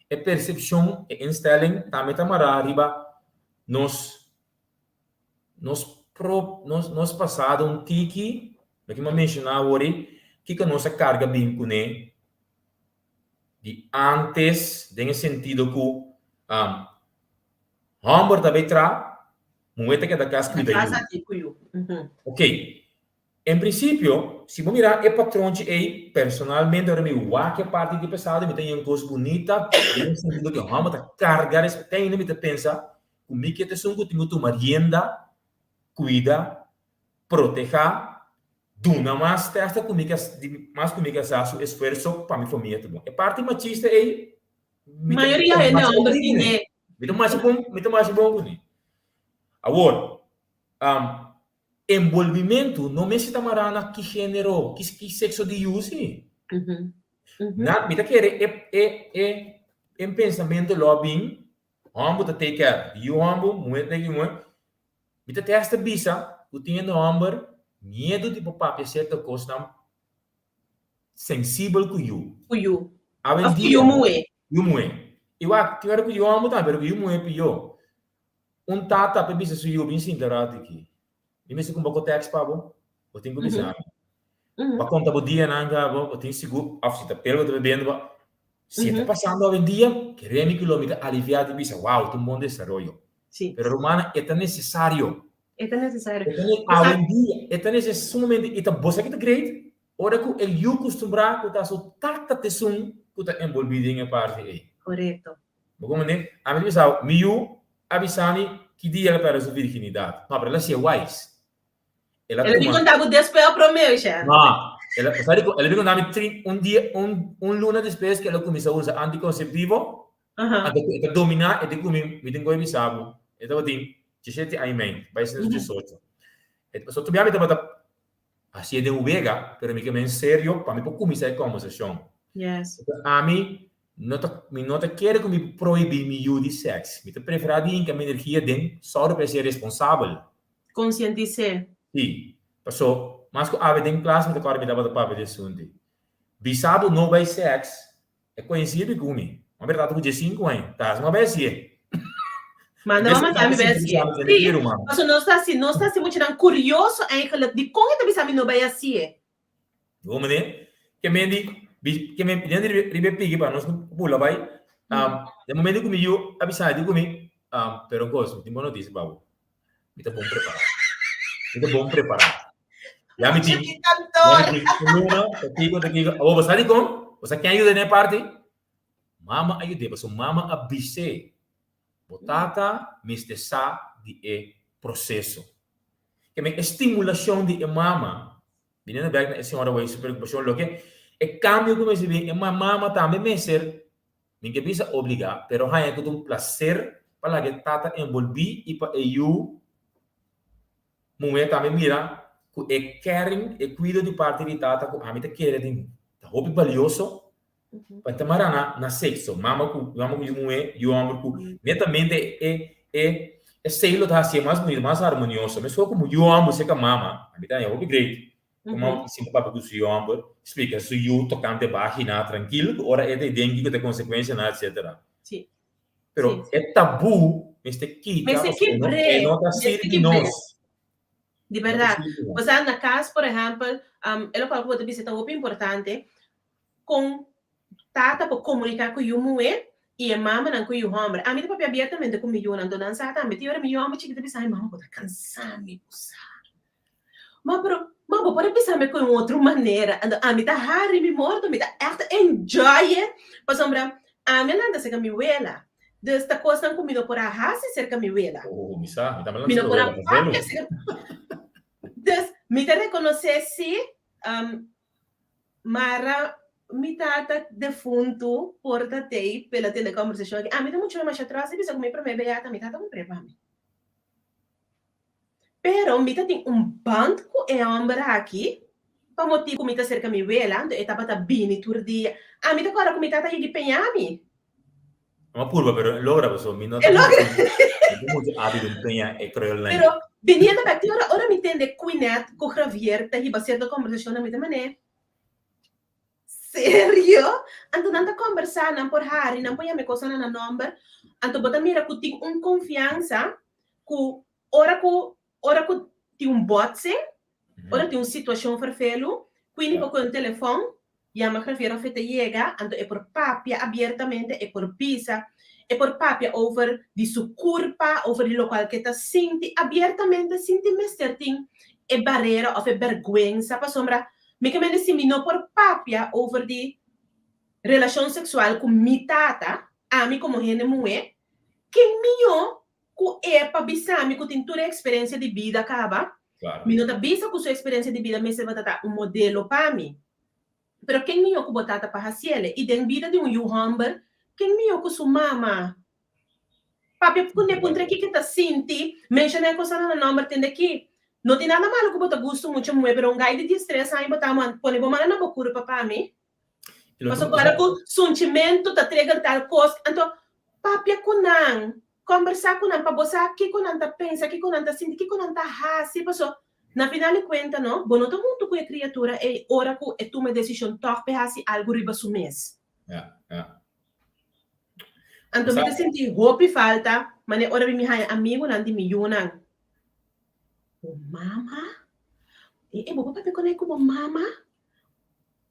E persepshon, e instelling, tambe ta mará riba nos nos pro nos nos pasado un tiki, loke mi a menshoná awor ei, kiko nos a karga bin kuné di ántes den e sentido ku hòmber ta bai tra, muhé ta keda kas kuida yu. Oké, En principio, si bo mira e patronchi ei, personalmente ora mi wak e parti di pasado mi ta haña un cos bunita den e sentido cu e homber ta carga responsabilidad. Te ainda mi ta pensa cu mi ke ta esun cu tin cu tuma rienda, cuida, proteha, duna mas te hasta cu mi mas cu mi casa su esfuerzo pa mi famia ta bon. E parti machista ei mi ta Mayoria hende homber tin e. Mi ta masha bon, mi ta masha bon cune. Awor, Enbolbimentu no mester ta mará na ki género, ki ki sekso di yu si. Na, mi ta kere e e e e pensamentu lo a bin, hòmber ta take care di yu hòmber, muhé ta take care di muhé. Mi ta testa bisa ku tin hende hòmber miedu di por papia sierto kosnan sensibel ku yu. Ku yu. Òf ku yu muhé. Yu muhé. I wak, tin ora ku yu hòmber tambe, pero ku yu muhé pió. Un tata pe bisa su yu, Bin sinta ratu aki. Mi mester kumpra kotèks pa bo. Bo tin ku bisa mi. Bo a konta bo dianan ka bo, bo tin sigur, òf si ta pel bo ta bebiendo bo. Si e ta pasando awendia, kere mi ku lo mi ta aliviá di bisa, Wow, ta un bon desaroyo. Pero rumannan, e ta nesesario. E ta nesesario. Awendia, e ta neses sumamente, i ta bo sa ki ta great? Ora ku e yu kustumbrá ku ta su tata ta esun ku ta enbolbí den e parti ei. Korekto. Bo comprende? Ami ta bisa, mi yu a bisa mi ki dia el a perde su virginidad. No, pero el a siña wise. El a El a bin tuma. konta bo despues o promé, Eugène? No, el a, sa di ku, el a bin konta mi tri, un dia, un, un luna despues ku el a kuminsá usa antikonseptivo, anto ku e ta dominá, e di ku mi, mi tin ku bisa bo, e tabatin diesshete aña i mei, bai sinti diesocho. E, pasobra tobia mi tabata Hasié den wega, pero mi ke men serio pa mi por kuminsá e kòmbersashon. Yes. Ami no ta, mi no ta kere ku mi prohibí mi yu di sèks. Mi ta preferá di hinka mi energia den sòru pa e ser responsabel. Konsientis'é. Sí. Paso, mas ku awe den klas mi ta kòrda mi tabata papia di asuntu. Bisa bo no bai sèks, E coincidi cu mi. Ma berdad cu 15 aña, ta haci ma bai hacié. Manda mama tambe bai hasié. Sí, paso nos ta hasi, nos ta hasi muchanan kurioso eigenlijk di kon e ta bisa mi no bai hasié. Bo meneer, ke men di, ke men den riba e piki pa nos bula bai, den momento ku mi yu a bisa di ku mi, pero kos, mi tin bon notisia pa bo, mi ta bon prepará, mi ta bon prepará. Ya mi tin, ya mi tin un luna, ta kiko, ta kiko. Awor bo sa dikon? Bo sa ken a yuda den e parti? Mama a yud'é, pasobra mama a bis'é, Bo tata mester sa di e proseso. Ke men e stimulashon di e mama, biniendo bek na e señora wei su preokupashon, loke e kambio ku mester bin, e mama tambe mester, mi ke bisa obligá, pero haña ku ta un plaser pa laga e tata enbolbí i pa e yu muhé tambe mira ku e caring, e kuido di parti di tata ku ami ta kere den ta hopi balioso. Pa ta mara na na sexo, mama ku mama ku yu muhé, yu hòmber ku netamente e e esei lo ta hasié mas bunito, mas harmonioso. Meskos komo yu hòmber serka mama, ami ta haña hopi great ku mama ta sinta papia ku su yu hòmber, splika su yu tokante vagina trankil ku ora e ta den kiko ta e konsekuensianan etsetera. Pero e tabú mester kita pasobra e no ta sirbi nos. Di bèrdat. Osea na kas por ehèmpel, e lokual ku bo ta bisa ta hopi importante, Kon tata por komuniká ku yu muhé i e mamanan ku yu hòmber? Ami ta papia abiertamente ku mi yunan, anto nan sa tambe. Tin ora mi yu hòmber chikito bisa mi, Mama, bo ta kansa mi, bo sa. Ma pero, ma bo por a bisa mi ku un otro manera. Anto ami ta hari mi morto, mi ta ègt enjoy e, pasobra ami a lanta serka mi wela. Dus ta kosnan ku mi no por a hasi serka mi wela. Oh, mi sa, mi tambe a lanta serka wela, mi no por a papia serka. Dus mi ta rekonosé si Mara mi tata defuntu por ta tei p'el a tende kombersashon aki. Ami ta muchu masha tras di bisa ku mi promé beata mi tata kumpr'é pa mi. Pero mi ta tin un band ku e hòmber aki pa motibu ku mi ta serka mi wela, anto e tabata bini tur dia. Ami ta kòrda ku mi tata yegi peña mi. Mi a purba pero e logra pasobra mi no ta muchu abi den peña e krulnan. Pero biniendo bek tin ora ora mi tende Quinette ku Javier ta hiba sierto kombersashon mi ta manera serio? Anto nan ta kombersá nan por hari nan por yama e kosnan na nan nòmber anto bo ta mira ku tin un konfiansa ku ora ku ora ku tin un botsing Ora tin un situashon ferfelu, Queenie por kohe un telefòn, yama Javier of e ta yega, anto e por papia abiertamente, e por bisa, e por papia over di su kurpa, over di lokual ke ta sinti abiertamente sin tin mester tin e barera of e bèrgwensa, pasobra mi ke mende si mi no por papia over di relashon seksual ku mi tata, ami komo hende muhé, ken mihó Ku e pa bisa mi ku tin tur e eksperensia di bida kaba, mi no ta bisa ku su eksperensia di bida mester tabata ta un modelo pa mi. Pero ken mihó ku bo tata pa hasiel e? I den bida di un yu hòmber, ken mihó ku su mama? Papia kuné puntra kiko e ta sinti, menshoná e kosnan na nòmber tende aki. No tin nada malo ku bo ta gusta un mucha muhé, pero un gai di diestres aña bo ta pone bo mano na bo kurpa pa mi? Pasobra ora ku sunchimentu ta trigger tal kos, anto papia ku nan, kombersá ku nan pa bo sa kiko nan ta pensa, kiko nan ta sinti, kiko nan ta hasi. Pasobra na final di kuenta no, bo no ta huntu ku e kriatura ei ora ku e tuma e desishon tòg pa e hasi algu riba su mes. Anto mi ta sinti hopi falta manera ora mi haña amigunan di mi yunan. Bo mama? E bo por papia ku nan ku bo mama?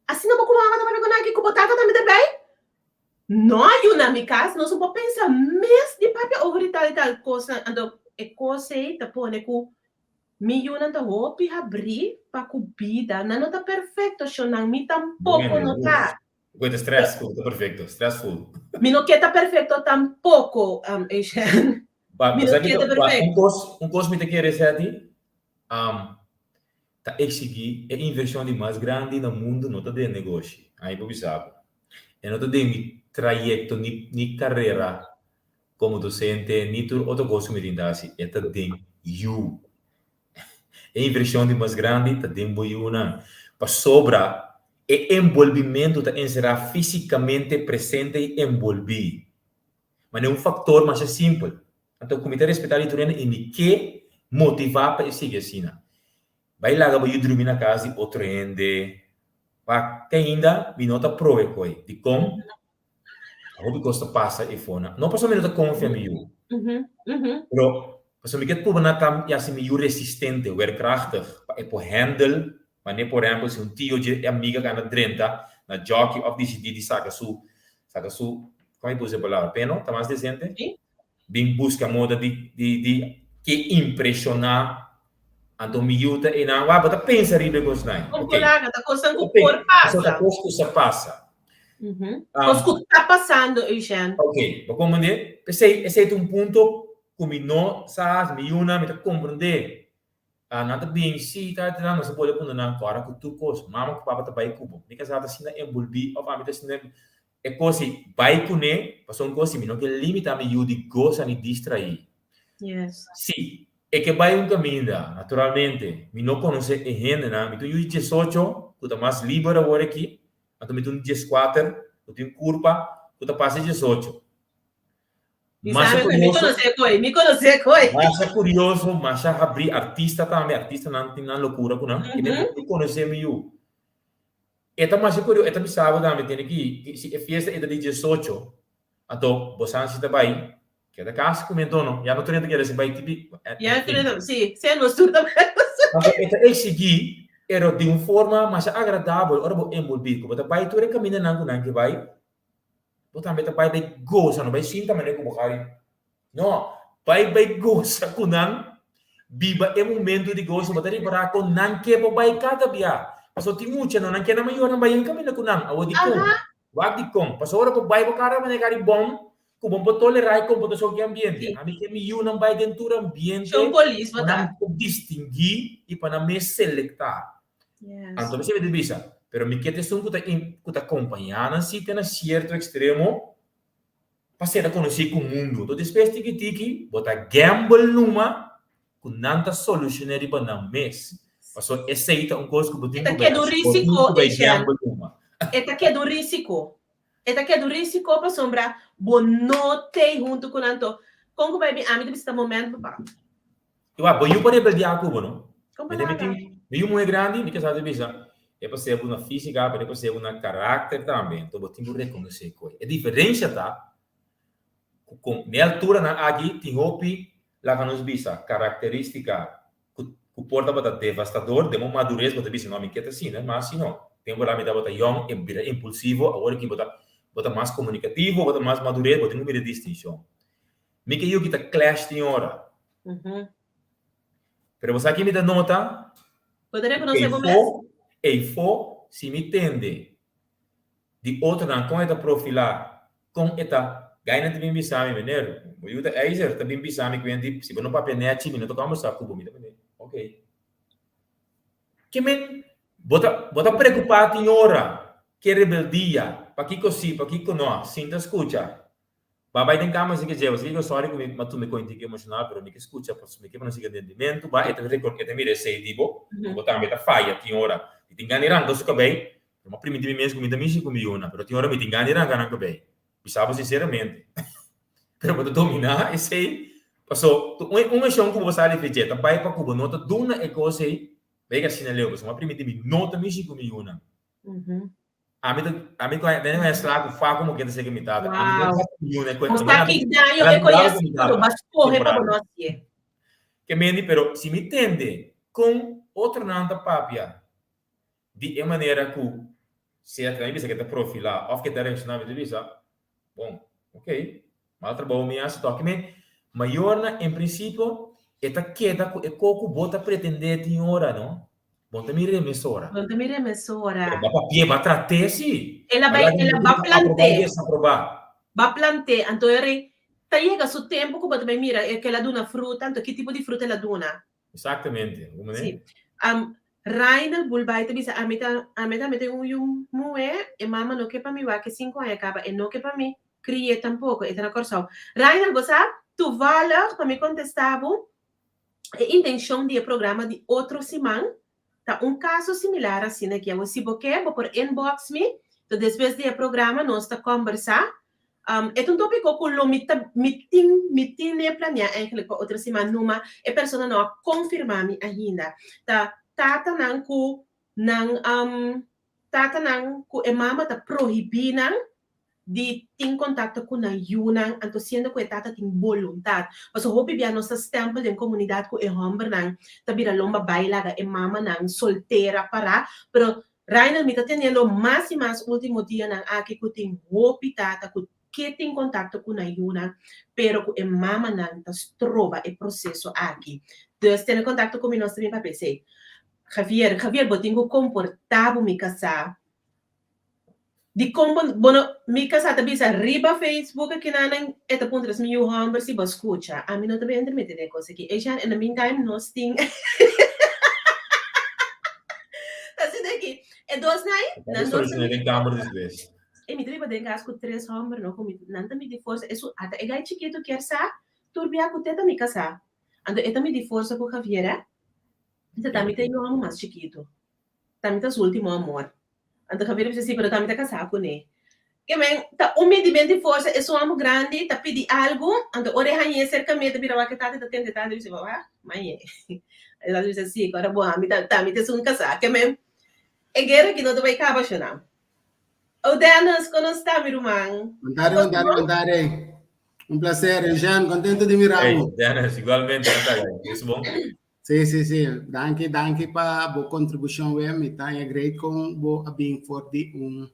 Asina bo ku mama ta papia ku nan aki ku bo tata tambe ta bay? No yu na mi kas nos no por pensa mes di papia over di tal i tal kosnan. Anto e kos ei ta pone ku mi yunan ta hopi habrí pa ku bida. Nan no ta perfekto shonnan, mi tampoko no ta. Ku ta stress, ku ta perfekto, stressful. Mi no ke ta perfekto tampoko, Eishen. Mi no ke ta perfekto. Un kos mi ta kere seti, Ta eksigí e invershon di mas grandi na mundu no ta den negoshi, ami por bisa bo. E no ta den mi trayekto ni ni karera komo dosente ni tur otro kos ku mi tin ta hasi, e ta den yu. E invershon di mas grandi ta den bo yunan, pasobra e enbolbimentu ta enserá físikamente presente i enbolbí. Manera un faktor masha simpel. Anto ku mi ta respetá di tur hende i mi ke motivá pa e sigui asina. Bai laga bo yu drumi na kas di otro hende. Wak, te ainda mi no ta proe koe. Dikon? Hopi kos ta pasa e fona. No pasobra mi no ta konfia mi yu. Pero pasobra mi ke prueba na ta yasi mi yu resistente, weerkrachtig, pa e por handle, manera por ehempel si un tio dje e amiga ka anda drenta na jockey of disidí di saka su, saka su, kon mi por usa e palabra, peno, ta mas desente? Bin buska moda di di di ke impreshoná anto mi yu ta einan wak bo ta pensa riba e kosnan Kon por laga ta kosnan ku por pasa. Ta kos ku sa pasa. Kos ku ta pasando Eugène. Ok bo komprendé p'esei esei ta un punto ku mi no sa hasi mi yunan mi ta komprendé nan ta bin si ta ta nos ta pone punto nan kòrda ku tur kos mama ku papa ta bai ku bo mi kasá ta asina enbolbí òf ami ta asina E kos di bai kuné, pasobra un kos di mi no ke limitá mi yu di gosa ni distraí. Yes. Sí, e ke bai un kaminda, naturalmente, mi no konosé e hendenan, mi tin un yu di diesocho ku ta mas liber awor aki, anto mi tin un di dieskuater ku tin kurpa ku ta pasa e diesocho. Masha Mi kurioso, konosé koi, mi konosé koi. masha kurioso, masha habrí, artista tambe, artistanan tin nan lokura ku nan, i mi konosé mi yu. E ta masha curioso, e ta bisa bo tambe tene ki si e fiesta e ta di diesocho, anto bo san si ta bai keda casa cu mi anto no, ya no tur hende ta kere si bai tipi, Ya en tur fin. hende, si, sea nos tur ta bai. Anto e ta exigi, pero di un forma masha agradabel ora bo enbolbi cu bo ta bai tur e camindanan cu nan ke bai, bo tambe ta bai bai goza, no bai sinta manera cu bo hari. No, bai bai gosa ku nan, biba e momento di goso, bo ta ripará kon nan ke bo bai kada bia. Pasobra tin mucha no nan ke nan mayornan bai en kaminda ku nan. Awor dikon? Wak dikon? Pasobra ora bo bai bo kara manera kari bòm ku bo por tolerá e komportashon ku e ambiente. Ami ke mi yunan bai den tur ambiente pa nan por distinguí i pa nan mes selektá. Anto mi siempre ta bisa, pero mi ke ta esun ku ta ku ta kompañá nan si te na sierto ekstremo pa sera konosí ku mundu. Enton despues tiki tiki bo ta gamble numa ku nan ta solushoné riba nan mes. Pasobra esei ta un kos ku bo tin E ta ku bai keda un hasi. Bo tin risiko, ku bai Etienne. gamble numa. E ta keda un risiko. E ta keda un risiko pasobra bo no t'ei huntu ku nan. Enton, kon ku bai bin ami ta bisa ta momento pa. I wak, bo yu por rebeldiá ku bo, no? Kon Mi palabra? tin mi yu muhé grandi, mi kasá ta bisa, e pa ser bo na físika, pero e pa ser bo na karakter tambe. Enton bo tin ku rekonosé ku e diferensia ta ku kon n'e alturanan aki tin hopi, laga nos bisa, karakterístika ku ku por tabata devastador. Den bo madures bo ta bisa, no, mi ke ta asina, mas si no. Tempu mi tabata yòn e bira impulsivo, awor aki bo ta bo ta mas komunikativo, bo ta mas madures, bo tin ku mira e distinshon. Mi ke yu ki ta clash tin ora. Pero bo sa ki mi ta nota? Bo ta reconoce bo mes? Eyfo, eyfo, si mi tende di otronan kon e ta profila, kon e ta, gainan ta bin bisa mi, meneer, bo yu ta ijzer, ta bin bisa mi ku di, si bo no papia nechi, mi no ta combersa ku bo. Mi ta mende, ok. Ke men, bo ta, bo ta preocupa tin ora, ke rebeldia, pakiko si, pakiko no, sinta scucha. Ba bai den kama si ke djeba si ke sorry ku mi a tuma e kointiku emoshonal pero mi ke skucha pasobra mi ke pa nos siga entendimentu ba e ta rekor e ta mira esei di bo ku bo tambe ta faya tin ora mi tin gana di ranka su kabei pero mi a primiti mi mes ku mi ta mishi ku mi yuna pero tin ora mi tin gana di ranka nan kabei bisa bo sinseramente pero bo ta domina esei paso un eshon ku bo sali fe dje ta bai pa ku bo no ta duna e kos ei bai asina leu pasobra mi a primiti mi no ta mishi ku mi yuna. Ami ta, ami ku den un esla ku fa komo ke ta seki mi tata. Ami no Wow. ta niun e Bo kuenta. sa ki daño e koe hasi pero bo a skohe pa bo no hasié. Ke mendi pero si mi tende kon otronan ta papia di e manera ku sea ta mi bisa ke ta profilá òf ke ta reakshoná mi ta bisa bon ok Mal trabou mi hasi toki mi mayornan en principio e ta keda ku e ko ku bo ta pretende tin ora no bo ta mira e mesora. Bo ta mira e mesora. Pero ba papia ba trat'é si. El a bai el a ba plant'é. Aprobá i desaprobá. Ba plant'é anto e rei ta yega su tempu ku bo ta bai mira e ke el a duna fruta anto ki tipo di fruta el a duna. Exactamente. Bo mane? Si. Rainel Bulbay ta bisa ami ta ami tambe tin un yu muhé e mama no ke pa mi wak e sinku aña kaba e no ke pa mi kri'é tampoko e ta na Kòrsou. Rainel bo sa toevallig pa mi kontestá bo e intenshon di e programa di otro siman ta un kaso similar asina aki awor si bo ke bo por inbox mi to despues di e programa nos ta kòmbersá E ta un tópiko ku lo mi ta mi tin mi tine planeá eigenlijk pa otro siman numa e persona no a konfirmá mi ainda. Ta tatanan ku nan tatanan ku e mama ta prohibí nan. di tin kontakto ku nan yunan, anto siendo ku e tata tin boluntat. Pasobra hopi bia nos ta stèmpel den komunidat ku e hòmbernan ta bira lomba bai laga e mamanan soltera pará, pero Rainer mi ta teniendo mas i mas último dianan aki ku tin hopi tata ku ke tin kontakto ku nan yunan, pero ku e mamanan ta stroba e proseso aki. Dus tene kontakto ku mi nos ta bin papia esei. Javier, Javier bo tin ku komportá bo mi kasá. Dikon bo bo no mi kasá ta bisa riba Facebook akinanan e ta puntra si mi yu hòmber si bo a skucha. Ami no ta bin entromete den e kos aki. Eshan in the meantime nos tin Ta asina aki. E dos nai nan dos ta midi forsa. E mi ta biba den kas ku tres hòmber no ku mi nan ta midi forsa esun ata e gai chikitu kier sa tur bia ku te ta mi kasá. Anto e ta midi forsa ku Javier eh. Ta mi ta e yu hòmber mas chikitu. Ta mi ta su ultimo amor. Anto Javier a bisa, Sí, pero ta mi ta kasá kuné. Ke men ta un midiment di forsa, esun amo grandi ta pidi algu, anto ora e hañ'é serka mi, e ta bira wak e tata, e ta tende tata, e bisa, Wak, mañé. E tata bisa, Sí, ku ora bo ami ta, ta mi ta esun kasá. Ke men e guera aki no ta bai kaba shona. Oh Dennis, kon nos ta mi ruman? Bontadi, bontadi, bontadi. Un placer, Eugène, contento di mira Hey, bo. Dennis, igualmente, kon ta gai? Is bon? Sí, sí, sí. Danki, danki pa bo kontribushon wea. Mi ta haña great kon bo a bin for di un,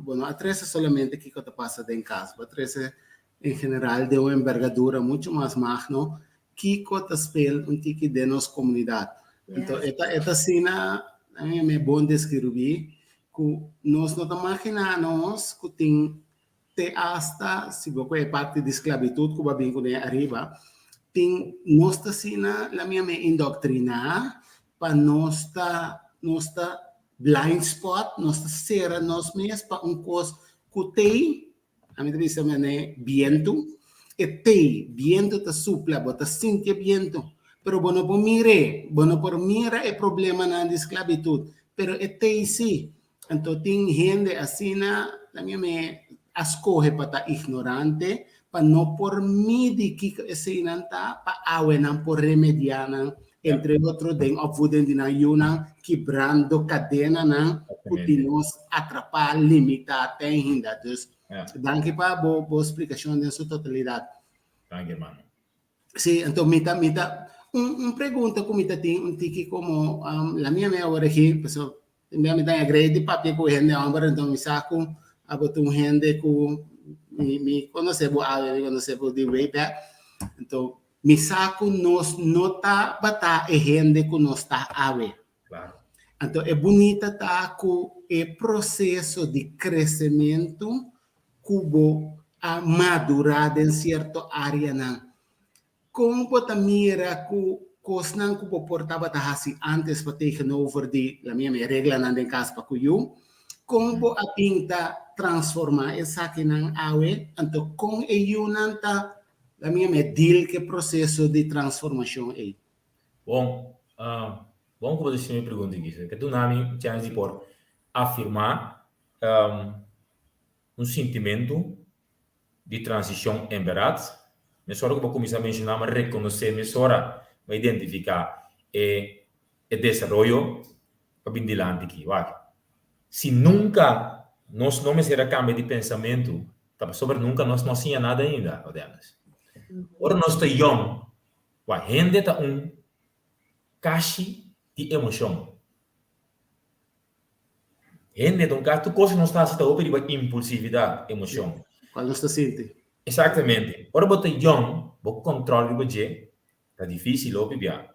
bo no a trese solamente kiko ta pasa den kas, bo a trese en general den un enbergadura mucho mas magno kiko ta speel un tiki den nos komunidat. Anto e ta e ta asina, mi me bon deskribí ku nos no ta maginá nos ku tin Te asta si bo kohe e parti di sklabitut ku bo a bin kuné ariba, tin nos ta asina la mia me indoktriná pa nos ta nos ta blind spot, nos ta sera nos mes pa un kos ku tei, ami ta bisa manera bientu, e tei, bientu ta supla, bo ta sinti e bientu, pero bo no por mir'é, bo no por mira e problemanan di sklabitut, pero e tei si. Anto tin hende asina ta mi me a skohe pa ta ignorante, pa no por midi kiko eseinan ta, pa awe nan por remediá nan, entre otro den opvoeding di nan yunan, kibrando kadenanan ku tin nos atrapá, limitá te ainda. Dus, danki pa bo bo splikashon den su totalidat. Danki hermano. Sí, anto mi ta, mi ta, un, un pregunta ku mi ta tin un tiki komo, la mia me awor aki, paso mi mi ta agree di papia ku hende homber, anto mi sa ku abo ta un hende ku mi, mi konosé bo awe, mi konosé bo di way back, anto mi sa ku nos no tabata e hende ku nos ta awe. Claro. Anto e bunita ta ku e proseso di kresementu ku bo a madurá den sierto áreanan. Kon bo ta mira ku kosnan ku bo por tabata hasi ántes pa tegenover di, la mia mi, reglanan den kas pa ku yu? Kon bo a bin ta transformá esakinan awe? Anto kon e yunan ta, la mia mi, deal ku e proseso di transformashon ei? Bon, bon ku bo ta hasi mi pregunta aki. Ke duna mi chèns di por afirmá un sintimentu di transishon en bèrdat. Mesora ku bo kuminsá menshoná mi a rekonosé mesora, mi a identifiká e e desaroyo pa bin dilanti aki. Wak, si nunka nos no mester a kambia di pensamentu, ta pasobra nunka nos no a siña nada ainda, Odenas. Ora nos ta yòn, Wak, hende ta un kashi di emoshon. Hende ta un kashi, tur kos ku nos ta hasi ta hopi riba impulsividat, emoshon. Kual nos ta sinti. Exactamente. Ora bo ta yòn, bo kòntròl riba dje ta difísil hopi bia.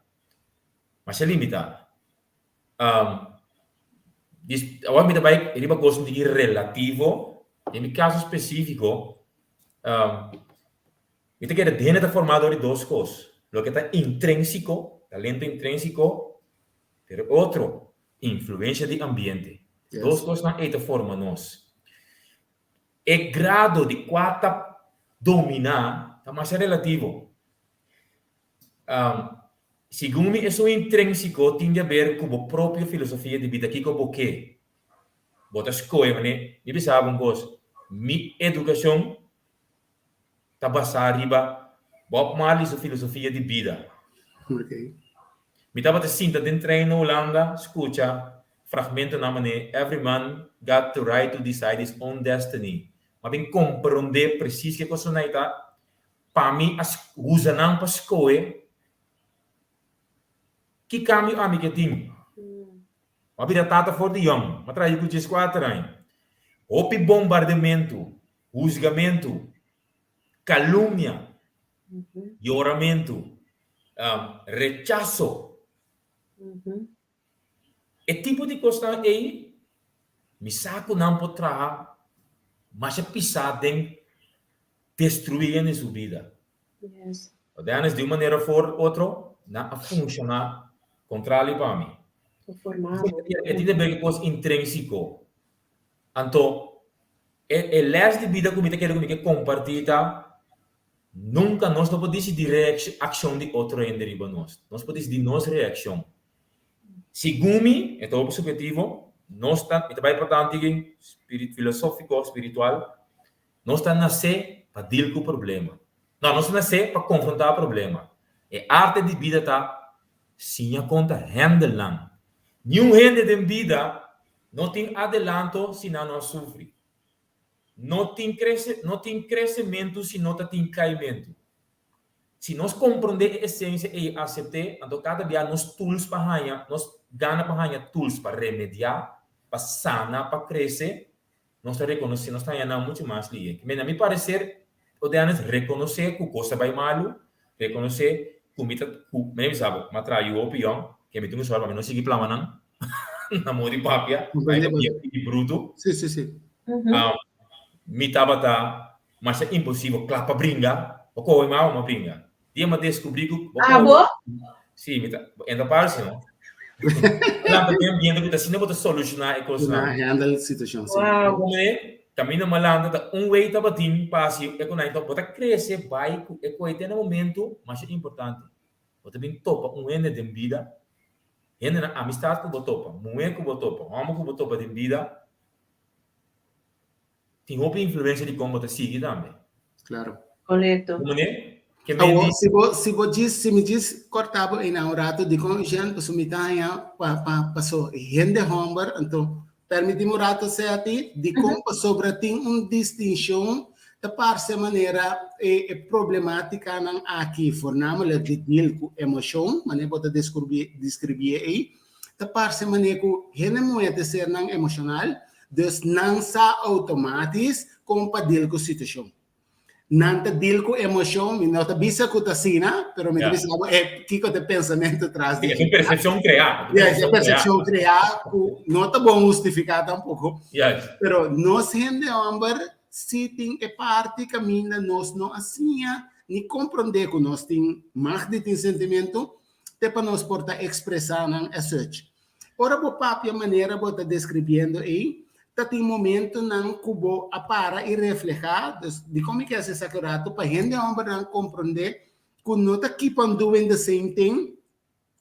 Masha limitá. Awor mi ta bai riba kos un tiki relativo. Den mi kaso spesífiko, Mi ta kere hende ta formá dor di dos kos, loke ta intrénsiko, talento intrénsiko, pero otro, influensia di ambiente. Dos kosnan ei ta forma nos. E grado di kua ta dominá ta masha relativo. Segun mi esun intrénsiko tin di haber ku bo propio filosofia di bida, kiko bo ke. Bo ta skohe manera, mi bisa bo un kos, mi edukashon ta basá riba Bob Marley su filosofia di bida. Mi tabata sinta den trein na Hulanda skucha fragmentonan manera Every man got the right to decide his own destiny. M'a bin komprondé presis ke kosnan ei ta, pa mi a usa nan pa skohe ki kambio ami ke tin. M'a bira tata for di yòn, m'a traha ku dieskuater aña. Hopi bombardementu, husgamentu, kalumnia, yoramentu, rechaso. E tipo di kosnan ei, mi sa ku nan por traha masha pisá den destruí hende su bida. Dennis, di un manera of otro, nan a funshoná kontrali pa mi. E tin te ber ku kos intrénsiko. Anto, e lès di bida ku mi ta kere ku mi ke kompartí ta, nunka nos no por disidí akshon di otro hende riba nos. Nos por disidí nos reakshon. Segun mi, e ta hopi subhetivo, nos ta, mi ta bai por tantu filosófiko, spiritual, nos ta nasé pa deal ku problema. No, nos ta nasé pa konfrontá problema. E arte di bida ta siña kon ta handle nan. Niun hende den bida no tin adelanto si nan no a sufri. No tin krese, no tin kresementu si no ta tin kaimentu. Si nos komprondé e esensia ei i asept'é, anto kada bia nos tools pa haña, nos gana pa haña tools pa remediá, pa sana, pa krese, nos ta rekonosé, nos ta haña nan muchu mas lihe. Ke men, na mi pareser, Odeanes rekonosé ku kos ta bai malu, rekonosé ku mi ta, ku, mi a bisa bo, mi a traha yu hopi yòn, ke mi tin ku sòru pa mi no sigui plama nan na modo di papia, pa e papia di brutu. Sí, sí, sí. Mi tabata masha impulsivo, kla pa bringa, bo kohe mi awa, mi a bringa. Dia mi a deskubrí ku bo kohe. Abo? Sí, mi ta, entra parse, no? Lanta den ambiente ku ta asina bo ta solushoná e kosnan. Na handle situashon, sí. Wow. Bo mane, kaminda mi a lanta ta un wei tabatin pa hasi e konai, bo ta krese bai ku e kohe te na momento masha importante. Bo ta bin topa un hende den bida, hendenan amistat ku bo topa, muhé ku bo topa, hòmber ku bo topa den bida, Tin hopi influencia di con bo ta sigui tambe. Claro. Correcto. Como ne? Ke Awo, men di si bo, si bo djis, si mi djis corta bo einan un rato, dikon Jean, pasobra mi ta haña pa, pa, paso hende homber, anto permiti mi un rato sea ti, dikon pasobra tin un distincion ta parse manera e, e problematicanan aki, voornamelijk di deal cu emocion, manera bo ta descubri, describié ei, Ta parse manera ku hende muhé ta sernan emoshonal, dus nan sa outomatis kon pa deal ku situashon. Nan ta deal ku emoshon, mi no ta bisa ku ta asina, pero mi ta bisa bo e kiko ta e pensamentu tras di Es un persepshon kreá. Yes, e persepshon kreá ku no ta bon hustifiká tampoko. Pero nos hende hòmber si tin e parti kaminda nos no a siña ni komprondé ku nos tin mag di tin sentimentu, te pa nos por ta expresa nan as such. Ora bo papia manera bo ta describiendo ey, ta tin momentonan cu bo a para y refleha, dus dicon mi kier haci esaki un rato, pa hende hombernan comprende cu no ta keep on doing the same thing,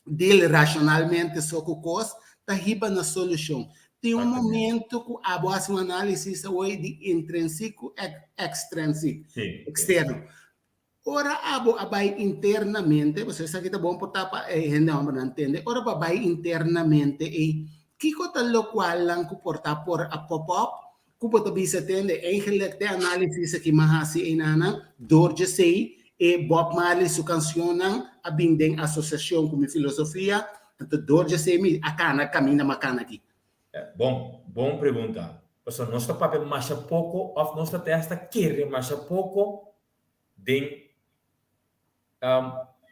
deal racionalmente so cu cos, ta hiba na solucion. Tin un momento cu abo haci un analisis awoy di intrinsic cu extrinsic, externo. Ora abo a bai internamente, pasobra esaki ta bon por ta pa e hende hombernan tende, ora bo a bai internamente ei, kiko ta lokualnan ku por ta por a pop up ku bo ta bisa tende, eigenlijk te análisis aki m'a hasi einanan, dor djesei e Bob Marley su kanshonnan a bin den asosiashon ku mi filosofia, anto dor djesei mi a kana kaminda m'a kana aki. Bon, bon pregunta. Pasobra nos ta papia masha poko òf nos ta te hasta kere masha poko den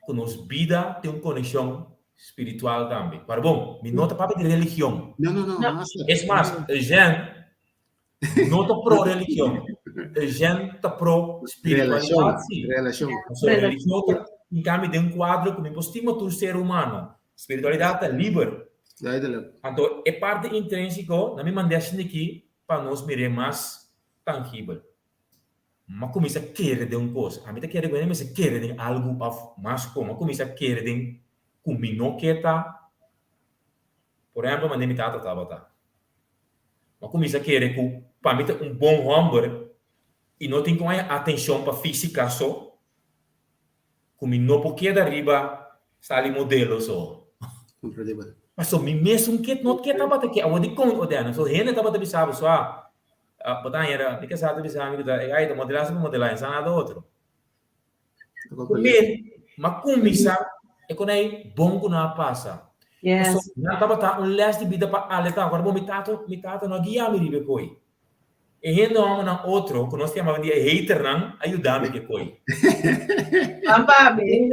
ku nos bida tin un konekshon spiritual tambe. Pero bon, mi no ta papia di religion. No, no, no. No. Es mas, Eugène no ta pro religion. Eugène ta pro spiritualidat si. Relashon. Pasobra religion ta hinka mi den un kuadro ku mi por stima tur ser humano. Spiritualidat ta liber. Duidelijk. Anto e parti intrínsiko na mi mand'é asina aki pa nos mir'é mas tangibel. M'a kuminsá kere den un kos. Ami ta kere ku hende mester kere den algu òf mas ku. M'a kuminsá kere den ku mi no ke ta. Por ehèmpel, manera mi tata tabata. M'a kuminsá kere ku pa mi ta un bon hòmber i no tin ku haña atenshon pa físika so, ku mi no por keda riba sali modelo so. Komprendibel. Pasobra mi mesun ke no ke tabata ke. Awor dikon, Odena? So hende tabata bisa bo, so a. Bo ta haña, mi kasá ta bisa mi ku ta, e gai ta modelá si bo modelá, e sa nada otro. Men, m'a kuminsá e kon ei bon ku nan a pasa. Yes. Pasobra nan tabata un lès di bida pa alertá. Awor bo mi tata, mi tata no a guia mi riba e koi. E hende hòmbernan otro ku nos ta yama awendia e haternan a yuda mi ku e koi. Ban pa mi.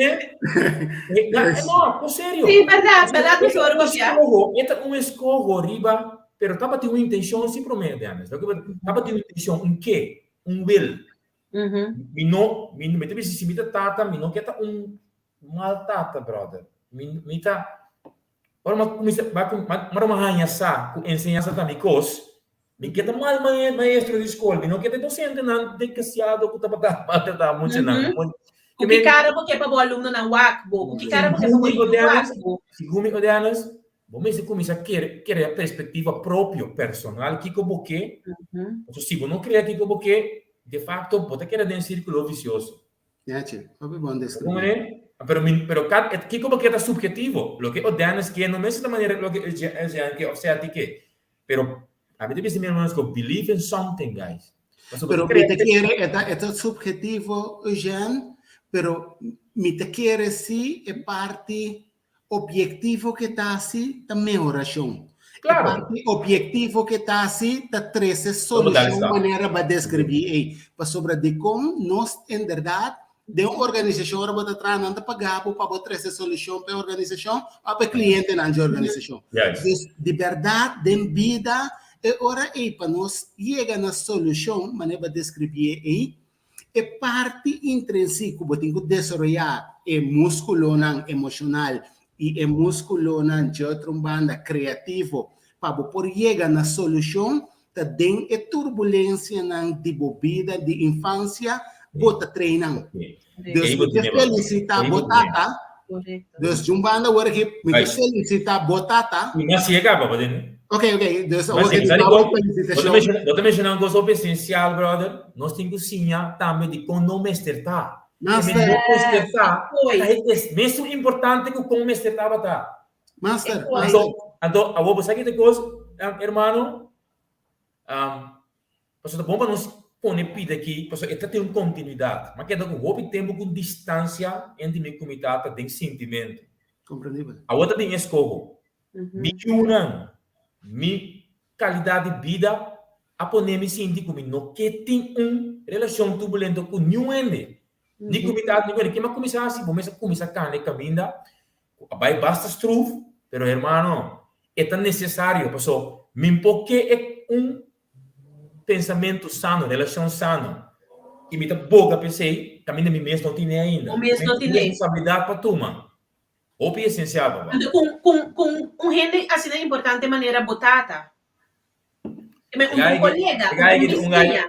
No, por serio. Sí, bèrdat, bèrdat mi sòru papia. E ta un eskoho riba, pero tabatin un intenshon si promé, Dennis. Tabatin un intenshon, un ke, un wil. Mi no, mi, mi ta bisa si mi ta tata, mi no ke ta un mal tata, brother. Mi, mi ta, ora mi a kuminsá, ora mi a haña sa ku enseñansa ta mi kos, mi ke ta mal maestro di skol, mi no ke ta e dosentenan desgraciado ku tabata maltratá muchanan. Ku ki kara bo ke pa bo alumnonan wak bo? Ku ki kara bo ke pa bo yu wak bo? Segun mi Odeanes, bo mester kuminsá krea perspektiva propio, personal, kiko bo ke. Pasobra si bo no krea kiko bo ke, de facto bo ta keda den sirkulo visioso. Yache, hopi bon deskribí. Como ne? Pero mi, pero kad, et kiko bo ke ta subjetivo. Loke Odeanes ke no mester ta manera loke Eugène ke of Seti ke. Pero ami ta bisa mi hermanos ku believe in something guys. Pasobra Pero mi ta kere e ta e ta subjetivo Eugène, pero mi ta kere si e parti objetivo ke ta hasi ta mehorashon. E Claro. parti objetivo ke ta hasi ta trese Como dale solushon stap. manera bo a deskribí ei. Pasobra dikon nos inderdat Den un organisashon ora bo ta traha nan ta paga bo pa bo trese solushon pa e organisashon òf pa e klientenan dje organisashon. Dus di bèrdat den bida e ora ei pa nos yega na solushon manera bo a deskribié ei, e parti intrensik ku bo tin ku desaroyá e múskulonan emoshonal i e múskulonan dje otro un banda kreativo pa bo por yega na solushon ta den e turbulensianan di bo bida di infansia bo ta trainan. Dus mi ta felisitá bo tata. Dus djun banda awor aki mi ta felisitá bo tata. Mi a sigue kaba, bo tende? Ok, ok. Dus awor aki ta bo felisitashon. Bo ta menshoná un kos hopi esensial, brother. Nos tin ku siña tambe di kon no mester ta. Master. No mester ta, ta e mesun importante ku kon mester tabata. Master, master. Anto, awor bo sa ki ta e kos, hermano? Pasobra ta bon pa nos pone pida aki, pasobra e ta tin un kontinuidat. Mi a keda ku hopi tempu ku distansia entre mi ku mi tata den sintimentu. Komprendibel. Awor ta bin e skoho. Mi yunan, mi kalidat di bida a pone mi sinti ku mi no ke tin un relashon turbulento ku niun hende. Ni ku mi tata, ni ku hende. Ke mi a kuminsá hasi? Bo mes a kuminsá kanda e kaminda Cu a bay basta stroef, pero hermano, e ta necesario, paso min por ke e un pensamento sano, relacion sano, y mi ta boga p'esey, caminda mi mes no tine ainda. Bo mes no tine. Responsabilidad pa tuma. Hopi esencial, papá. Anto cu cu cu un hende asina importante manera bo tata, un colega, un bisiña.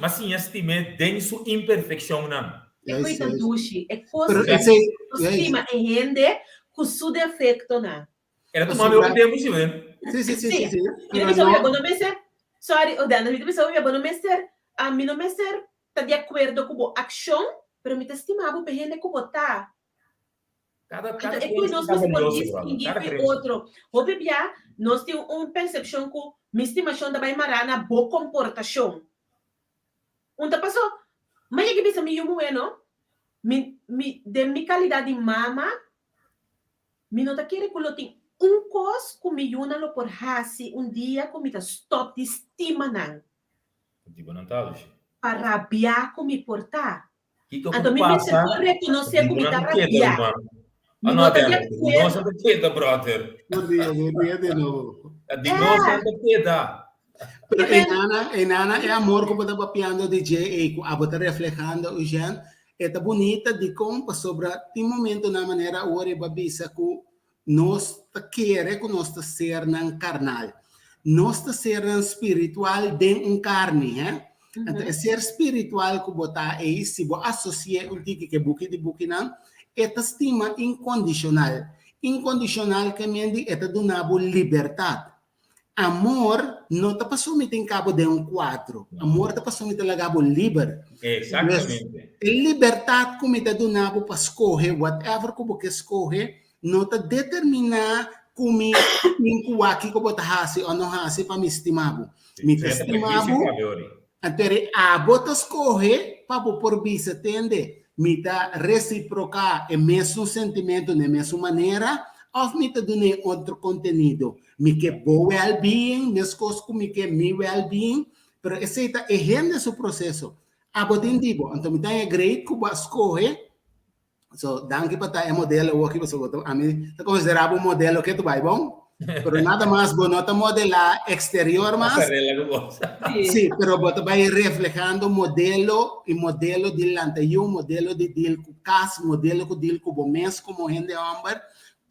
Ma siña stim'é den su imperfeccionnan. E koe ta dushi. E kos ku stima e hende ku su defektonan. El a tuma mi hopi tempu si wen. Sí, sí, sí, sí, sí. Mi ta bisa bo no mester, sorry Odana, mi ta bisa bo no mester, mi no mester ta di akuerdo ku bo akshon, pero mi ta stima bo pa e hende ku bo ta. Kada, Anto kada e ku creencia nos ta mester por valioso, brother. distinguí Kada fi creencia. otro. Hopi bia nos tin un persepshon ku mi stimashon ta bai mará na bo komportashon. Un ta pasó, mi a yega bisa mi yu muhé no, mi, mi, den mi kalidat di mama, mi no ta kere ku lo tin un kos ku mi yunan lo por hasi un dia ku mi ta stòp di stima nan. Di bo nan ta, Lucia. Pa rabiá ku mi por ta. Kiko ku Anto mi mester pasa por rekonosé di ku mi ta nan keda, rabiá. ruman? Mi Ah, no no, ta di Adela, di nos akuerdo. no ta keda, brother. Por dia, por dia de nobo. Di nos no ta keda. Pero Amen. enana, enana e amor ku bo ta papiando di dje ei ku abo ta reflehando, Eugène, e ta bunita dikon pasobra tin momentonan manera awor e bo a bisa ku Nos ta kere ku nos ta sernan karnal. Nos ta sernan spiritual den un karni, he? Anto e ser spiritual ku bo ta ei, si bo asosi'é un tiki ku e buki di bukinan, e ta stima inkondishonal. Inkondishonal ke men di e ta duna bo libertat. Amor no ta pasobra mi tin kabo den un kuadro. Amor ta pasobra mi ta laga bo liber. Exactamente. E libertat ku mi ta duna bo pa skohe whatever ku bo ke skohe no ta determiná ku mi tin ku wak kiko bo ta hasi o no hasi pa mi stima bo. Mi ta stima bo, anto eri abo ta skohe pa bo por bisa tende mi ta resiproká e mesun sentimentu na e mesun manera òf mi ta dun'é otro kontenido. Mi ke bo wèlbeing meskos ku mi ke mi wèlbeing, pero esei ta e hende su proseso. Abo tin di bo, anto mi ta haña great ku bo a skohe. So, danki pa ta e modelo awor aki, pasobra bo ta, ami ta konsiderá bo un modelo ke tu bai bon, pero nada mas bo no ta modelá eksterior mas. Pasarela ku bo. Sí, pero bo ta bai reflehando modelo i modelo di lanta yu, modelo di deal ku kas, modelo ku deal ku bo mes komo hende hòmber,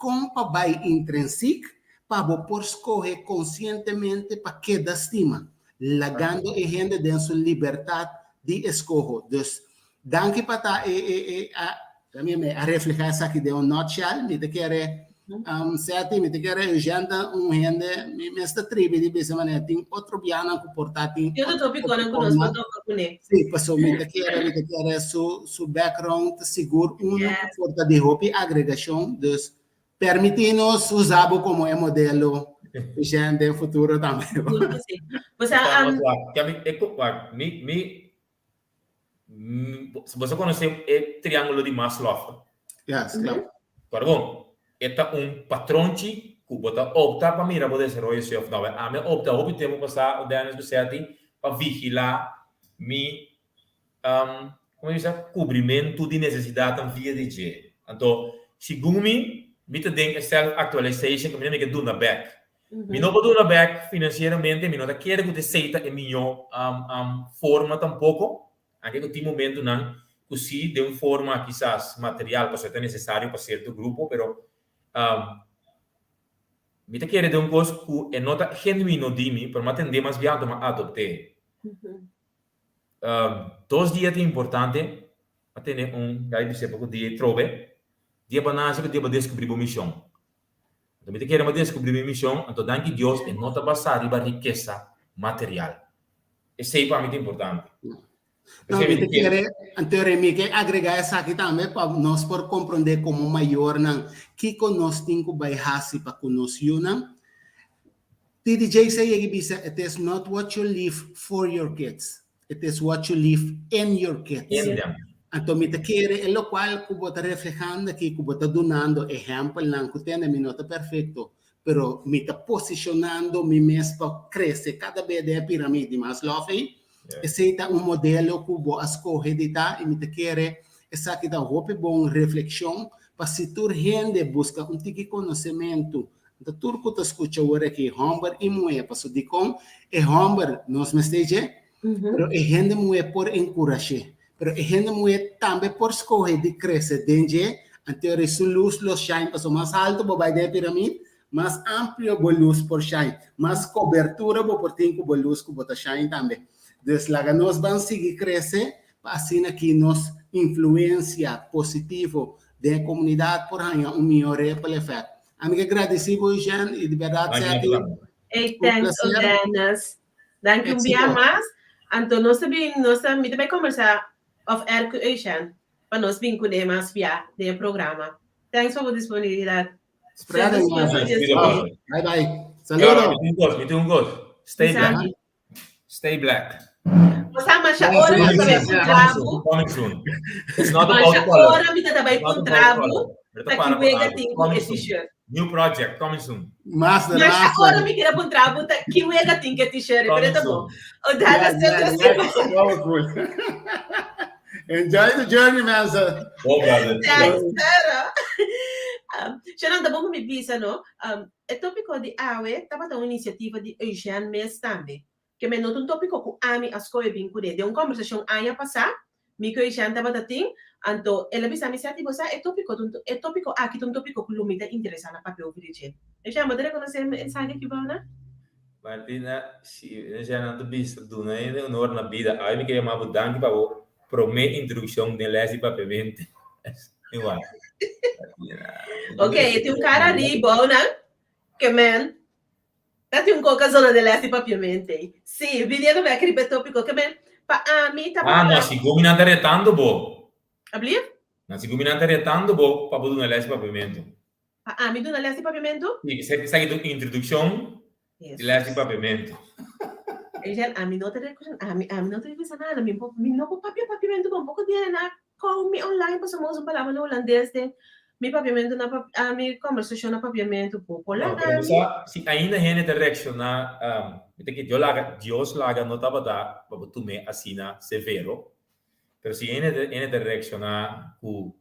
kon pa bai intrinsiek pa bo por skohe konsientemente pa keda stima, lagando e hende den su libertat di eskoho. Dus, Danki pa ta e e e a mi me a refleha esaki den un nutshell. Mi ta kere um, Seti, mi ta kere Eugène ta un hende, mi mes ta tribi di bisa manera tin otro bianan ku por ta tin Tin otro tópikonan ku nos por toka kuné. Sí, paso mi ta kere, mi ta kere su su background ta sigur uno ku por ta di hopi agregashon. Dus permití nos usa bo komo e modelo, Eugène, den futuro tambe. Sigur ku sí. Bo sa, um, Mi, mi, Boso konosé e triángulo di Maslow? Yes, klaro. Pero bon, e ta un patronchi ku bo ta opta pa mira bo desaroyo si òf no. Ami a opta hopi tempu pasá, Dennis Busetti, pa vigilá mi, komo bisa, kubrimentu di nesesidatnan via di dje. Anto, segun mi, mi ta den e self-actualization ku mi ta mester duna bèk. Mi no por duna bek financieramente, mi no ta kere cu ta esey ta e mijo forma tampoco, anke cu tin momentonan cu si den un forma kisas material pasobra ta necesario pa cierto grupo, pero mi ta kere den un cos cu e no ta genuino di mi, pero mi a tende mas bien anto mi a adopte. Dos dia ta importante pa tene un, ya bisa pa cu dia trobe, dia pa nace cu dia pa descubri bo mision. Anto mi ta kere pa deskubrí mi mishon, anto danki Dios e no ta basá riba rikesa material. Esei pa mi ta importante. No, mi ta kere, anto Remy ke agregá esaki tambe pa nos por komprondé komo mayornan kiko nos tin ku bai hasi pa ku nos yunan. TD Jakes a yega i bisa, It is not what you leave for your kids, It is what you leave in your kids. In them. Anto mi ta kere e lokual ku bo ta reflehando aki, ku bo ta dunando ehèmpelnan ku tende mi no ta perfekto, pero mi ta posishonando mi mes pa krese kada bes den e piramid di Maslow ei. Esei ta un modelo ku bo a skohe di ta i mi ta kere esaki ta hopi bon reflekshon pa si tur hende buska un tiki konosementu. Anto tur ku ta skucha awor aki, hòmber i muhé, pasobra dikon e hòmber nos mester dje, pero e hende muhé por enkurash'é. Pero e hende muhé tambe por skohe di krese den dje, anto ora su lus lo shine, pasobra mas altu bo bai den e piramid, mas amplio bo lus por shine, mas kobertura bo por tin ku bo lus ku bo ta shine tambe. Dus laga nos ban sigui krese pa asina ki nos influensia positivo den e komunidat por haña un mihó ripple effect. Ami ke gradisí bo Eugène i di bèrdat Danki Seti, tambe. Hey, un thanks, plaser. Odenas. Danki un bia Éxito. mas. Anto nos ta bin, nos ta, mi ta bai kombersá off air ku Eugène pa nos bin kuné mas bia den e programa. Thanks pa bo disponibilidat. Spread Sendo en sponsor masa. di Cuida SPA. boso. Bye bye. Claro, Saludo. mi tin un kos, mi tin un kos. Stay black. Bisaki. Stay black. Basta masha ora mi ta bai puntra bo. Coming soon. It's not about Masha color. ora mi ta bai It's not puntra about bo. color. Pero Ta ta ki para wega pa tin algo. ku e Coming soon. t-shirt. New project coming soon. Master, Masha master. ora mi keda puntra bo ta ki wega tin ku e t-shirt. Pero Coming ta bon. soon. O dale Yeah, centro yeah, yeah. Powerful. Enjoy the journey, master. Go, brother. Thanks, Sarah. Sharon, ta bon pa mi bisa, no? E tópiko di awe tabata un inisiativa di Eugène mes tambe. Ke men no ta un tópiko ku ami a skohe bin kuné. Den un kòmbersashon aña pasá, mi ku Eugène tabata tin, anto el a bisa mi, Seti, bo sa e tópiko ta un e tópiko aki ta un tópiko ku lo mi ta interesá na papia over di dje. Eugène, bo ta rekonosé esaki aki bou, na? Martina, Si, Eugène, nan ta bisa, duna hende honor na bida. Awe mi ke yama bo danki pa bo promé introdukshon den lès di papiamento. Igual. Ok, e tin un cara riba, nan? Ke men, ta tin un koka zona de les di papiamento. Sí, viniendo bek riba e tópiko, ke men, pa ami ta Ah, no, sigur mi nan ta retando bo. Ablief? Na sigur mi nan ta retando bo pa bo duna les di papiamento. Pa ami duna les di papiamentu? Sí, esaki ta un introdukshon di les di papiamentu. Eugène, ami no ta rekonosé, ami, ami no ta bisa nada, mi por, mi no por papia papiamentu bon, poko dia na kou mi online pasobra mi usa un palabra na hulandes den mi papiamentu na pap, mi kombersashon na papiamentu, bo por No, laga pero mi. sa, si ainda hende ta reakshoná, mi ta ke Dios laga, Dios laga no tabata pa bo tum'é asina severo, Pero si hende hende ta reakshoná ku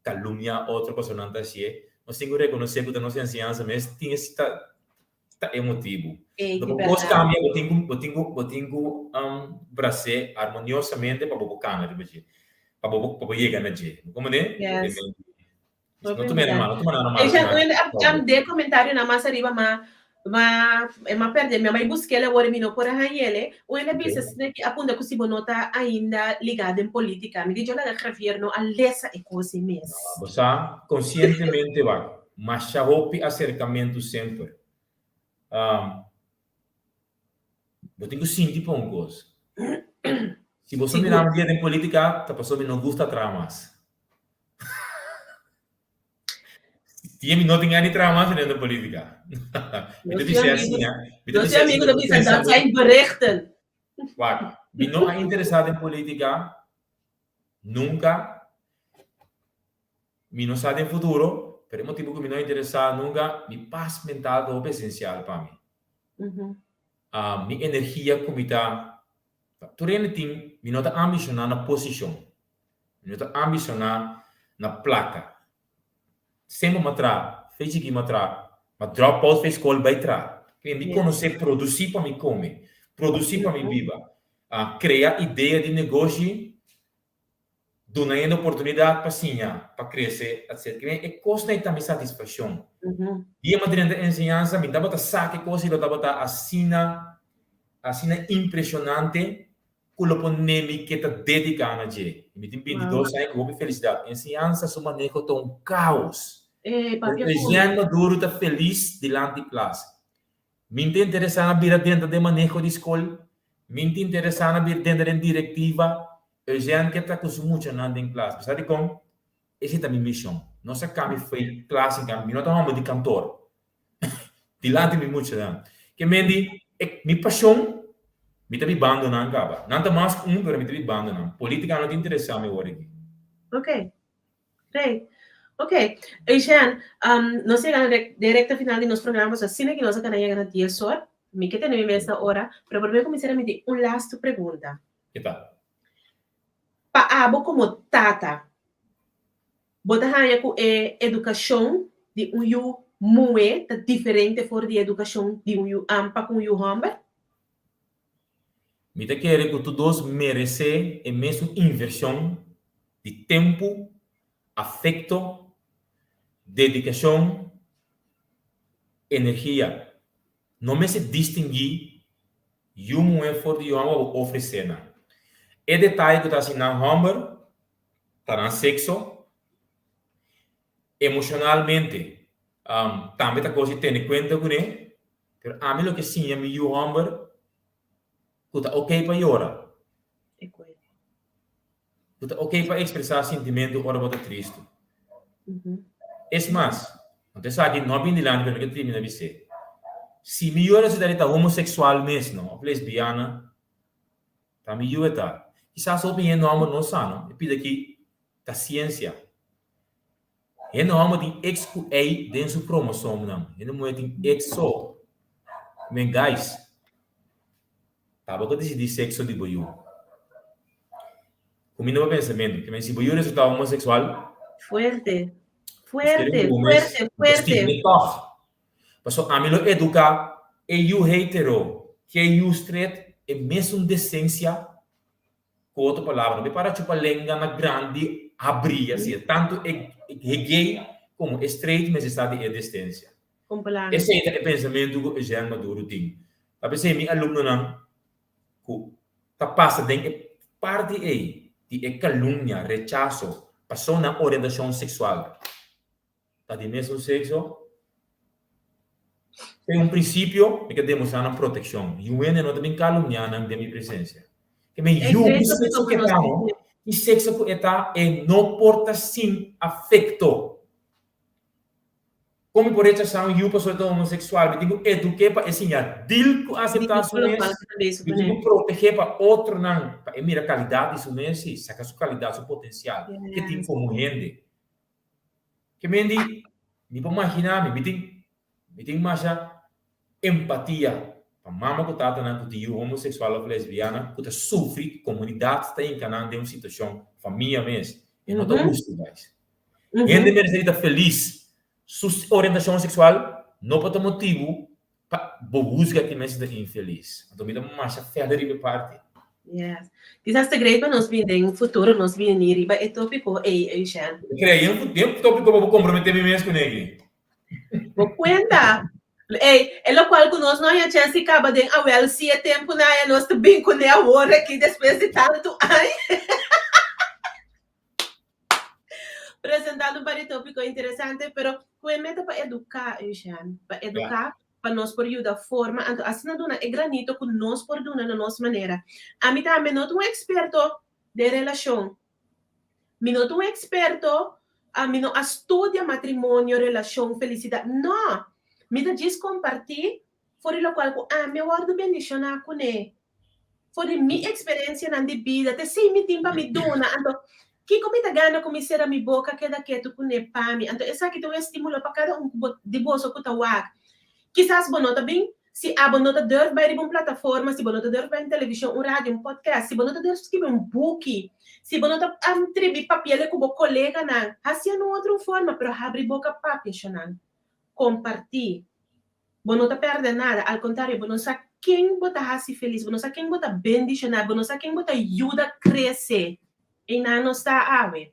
kalumnia otro pasobra nan ta hasié, nos tin ku rekonosé ku ta nos enseñansa mes tin es ta ta e motibu. Ey, Anto di pa kos bèrdat. kambia bo tin ku bo tin ku bo tin ku bras'é armoniosamente pa bo por kana riba dje, pa bo pa bo yega na dje. Bo komprendé? Yes. No tuma nada malo, no tuma nada malo. Eja, un de comentario na mas arriba ma ma ma perde mi mai busquele awor mi no por hañele. Un hende bisa okay. que apunta ku si bo no ta ainda ligado en política. Mi di yo la Javier no a lesa e cosa mes. No, bo sa conscientemente wak. Masha hopi acercamento semper. Um, Bo tin ku sinti pa un kos. Si bo sa mira un dia den politika, ta pasobra mi no gusta traha mas. Dia mi no tin gana di traha mas, mi ta den politika. Mi ta bisa asina. Mi ta bisa asina. Ta bisa, dat zijn berichten. Wak, mi no a interesa den politika, nunka. Mi no sa den futuro, pero e motibu ku mi no a interesá nunka, mi pas mental ta hopi esensial pa mi. Mi energia ku mi ta, tur hende tin, mi no ta ambishoná na posishon, mi no ta ambishoná na plaka. Semper mi a traha, fe chikí mi a traha, mi a drop out fe skol bai traha. Mi konosé produsí pa mi kome, produsí pa mi biba, krea idea di negoshi. Duna hende oportunidat pa siña, pa krese, etc. E kosnan ei ta mi satisfakshon. Dia mi a drenta enseñansa, mi tabata sa ku e kos ei lo tabata asina, asina impreshonante ku lo pone mi ke ta dediká na dje. I mi tin bintidos aña ku hopi felisidat. Enseñansa su maneho ta un kaos. Eugène Maduro ta felis dilanti klas. Mi ta interesá na bira denter den maneho di skol, mi ta interesá na bira denter den direktiva. Eugène ke ta ku su muchanan den klas. Bo sa dikon? Esei ta mi mishon. No saka mi fo'i klas en kambio mi no ta hòmber di kantor. Dilanti mi muchanan. Ke men di, e mi pashon, mi ta bibando nan kaba. Nan ta mas ku un, pero mi ta bibando nan. Politika no ta interesá mi awor aki. Oké. Great. Ok. Eugène, um, nos yega na de recta final di nos programa, so asina ki nos a kana yega na 10 or. Mi ke tene mi mes na ora, pero promé kuminsá mi tin un lastu pregunta. Ke ta? Pa abo komo tata, bo ta haña ku e edukashon di un yu muhé ta diferente for di e edukashon di un yu um, pa ku un yu hòmber? Mi ta kere ku tur dos meresé e mesun invershon di tempu, afekto, dedikashon, energia. No mester distinguí yu muhé for di yu hòmber pa bo ofresé nan. E detaye ku ta hasi nan hòmber ta nan sekso. Emoshonalmente tambe ta kos di tene kuenta kuné. Pero ami lo ke siña mi yu hòmber ku ta okey pa yora. Ku ta okey pa ekspresá sintimentu ora bo ta tristu. Es mas, anto esaki no a bin dilanti pero mi ke terminá bis'é. Si mi yu a resultá di ta homoseksual mes no, òf lesbiana, ta mi yu e ta. Kisas hopi hende hòmber no sa no, e pidi aki ta siensia. Hende hòmber tin X ku Y den su kromosomnan. Hende muhé tin X so. Men guys, ta bo ka disidí sekso di bo yu. Kuminda bo pensamentu. Ke men si bo yu resultá homoseksual, Fuerte. Fuerte, fuerte, fuerte. Stim'é tòg. Pasobra ami lo eduká e yu hetero ku e yu stret e mesun desensia. Ku otro palabra, no para chupa lenga na grandi habrí así. Tantu e gay komo e straight mester sa di e distensia. Esei ta e pensamentu ku Eugène Maduro tin. Ta p'esei mi alumnonan ku ta pasa den e parti ei di e kalumnia, rechaso, pasobra nan orientashon seksual ta di mesun sekso. Den un prinsipio, mi ta demostrá nan protekshon. Yu hende no ta bin kalumniá nan den mi presensia. Ke men yu, ki sekso ku e ta, no? Ki sekso ku e ta, e no por ta sin afekto. Kon mi por rechasá un yu pasobra e ta homoseksual? Mi tin ku eduk'é pa e siña deal ku aseptá su mes. Mi tin ku protegé pa otronan, pa e mira kalidat di su mes i saka su kalidat, su potensial ke tin komo hende. Ke men di, mi por maginá mi, mi tin, mi tin masha empatia pa mama ku tatanan ku tin yu homoseksual òf lesbiana ku ta sufri, komunidat ta hinka nan den un situashon, famia mes, e no ta hustu, guys. Hende merece di ta felis. Su orientacion sexual no por ta motibu pa bo huzga ki mester ta infelis. Anto mi ta masha verder riba e parti. Yes. Kisas ta great pa nos bini den futuro nos bini riba e topico ei, Eugène. Bo krea yen topico pa bo compromete mi mes cune aki. Bo cuenta. Ey, e locual cu nos no haña chance di caba den awel si e tempo na ya nos ta bin cune awor aki despues di tanto aña. Presentando un par di tópiko interesante, pero ku e meta pa eduká, Eugène, pa eduká, pa nos por yuda forma, anto asina duna e granito ku nos por duna na nos manera. Ami tambe no ta un eksperto den relashon, mi no ta un eksperto, mi no a studia matrimonio, relashon, felisidat, no! Mi ta djis kompartí for di lokual ku ami a wòrdu bendishoná kuné. For di mi eksperensianan di bida, ta esei mi tin pa mi duna. Anto, kiko mi ta gana ku mi sera mi boka keda ketu kuné pa mi? Anto, esaki ta un estímulo pa kada un ku bo di boso ku ta wak. Kisas bo no ta bin, si abo no ta durf bai riba un plataforma, si bo no ta durf bai un televishon, un radio, un podcast, si bo no ta durf skibi un buki, si bo no ta tribi papiele ku bo koleganan, hasié na un otro forma, pero habri boka papia, shonnan. Kompartí. Bo no ta pèrdè nada, al kontrario, bo no sa ken bo ta hasi felis, bo no sa ken bo ta bendishoná, bo no sa ken bo ta yuda krese. Einan nos ta awe.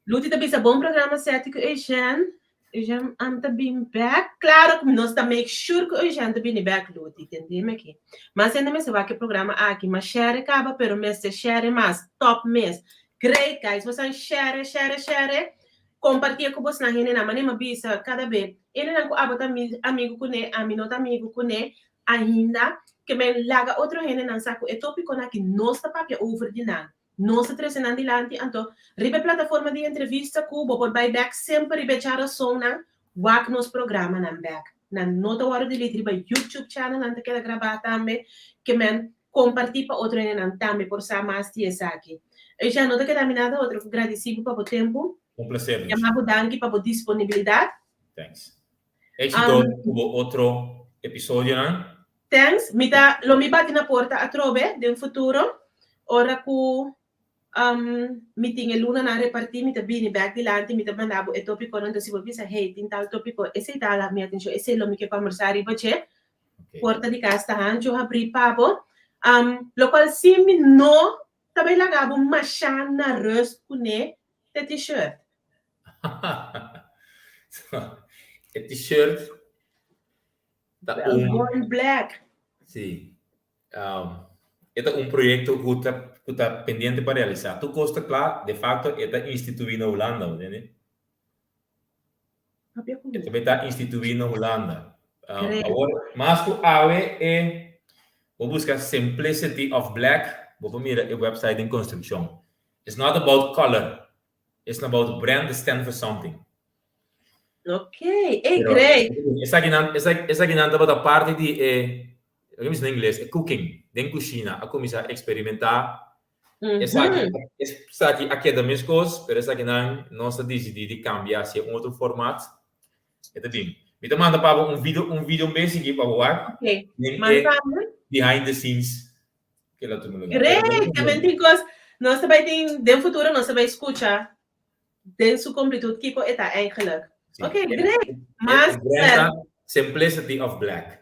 Luti ta bisa bon programa Seti ku Eugène. Eugène am ta bin bèk. Klaro ku nos ta make sure ku Eugène ta bini bèk, Luti, tendé mi aki. Mas hende mester wak e programa aki. Mas share kaba, pero mester share mas. Top mes. Great guys, bosan share, share, share. Kompartié ku bosnan hendenan, manera mi a bisa kada be, hendenan ku abo ta amigu kuné, ami no ta amigu kuné ainda, ke men laga otro hendenan sa ku e tópikonan aki nos ta papia over di nan, nos ta trese nan dilanti, anto riba e plataforma di entrevista ku bo por bai bèk semper riba e djarasonnan, wak nos programanan bèk. Nan no ta wòrdu delete riba YouTube channel, nan ta keda grabá tambe, ke men Kompartí pa otro hendenan tambe por sa mas di esaki. Eugène, no ta keda mi nada otro ku gradisí bo pa bo tempu. Un placer, Lucia. Yama bo danki pa bo disponibilidat. Thanks. Éxito ku bo otro episodionan. Thanks. Mi ta, lo mi bati na porta atrobe den futuro ora ku mi tin e lunanan repartí, mi ta bini bèk dilanti, mi ta manda bo e tópikonan, enton si bo bisa, hey, tin tal tópiko, esei ta hala mi atenshon, esei lo mi ke kòmbersá riba dje. Porta di kas ta hanchu habrí pa bo. Lokual si mi no ta bai laga bo mashá na rùst kuné te t-shirt. E t-shirt ta un. Born Black. Sí. E ta un proyekto ku ta ku ta pendiente pa realisá. Tur kos ta kla, de fakto e ta instituí na Hulanda, bo tende? E tambe ta instituí na Hulanda. Awor, mas ku awe e bo buska Simplicity of Black, bo por mira e website den konstrukshon. It's not about color, it's about brand that stand for something. Ok, ey great. Esakinan, esakinan tabata parti di e, lo ke mi bisa na ingles, e cooking, den kushina, a kuminsá eksperimentá. Esaki, esaki a keda meskos, pero esakinan nos a disidí di kambia hacia un otro format. E ta bin. Mi ta manda pa bo un video, un video un bes sigui pa bo wak. Ok, Den manda e pa mi. behind the scenes ke lo tuma lugar. Great, ke men tin kos. Nos ta bai tin, den futuro nos ta bai skucha den su completud kiko e ta eigenlijk. Sí. Ok, great. Mas E brand ta Simplicity of Black.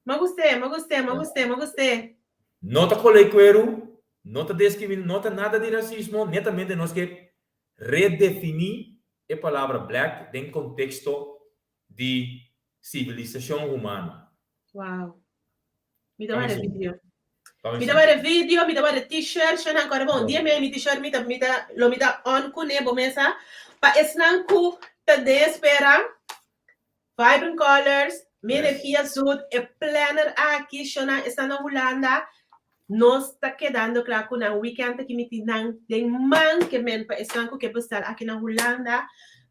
Ma gust'é, ma gust'é, ma gust'é, ma gust'é. No ta kolei kueru, no ta deskrimina, no ta nada di rasismo, netamente nos ke redefiní e palabra black den konteksto di sivilisashon humano. Wow. Mi ta wak video. Mi ta wak video, mi ta wak t-shirt, shownan kore bon. Dia mi t-shirt mi ta mi ta lo mi ta on kuné bo mesa pa esnan ku ta den espera Vibrant Colors, mi energia zoet, e planner aki, shownan esnan na Hulanda, nos ta kedando kla ku nan weekend aki mi tin nan den man ke men pa esnan ku ke bestel aki na Hulanda.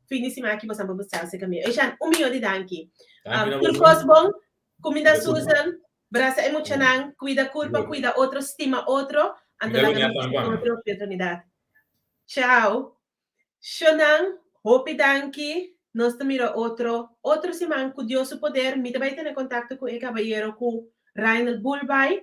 Fin di siman aki boso por bèl serka mi. Eishan, un mion di danki. Tur kos bon, kuminda Susan, brasa e muchanan, kuida kurpa, kuida otro, stima otro, anto laga nos den otro oportunidat. Chao. Shonan, hopi danki. Nos ta mira otro otro siman ku Dios su poder. Mi ta bai tene kontakto ku e kabayero ku Reinald Bulbai.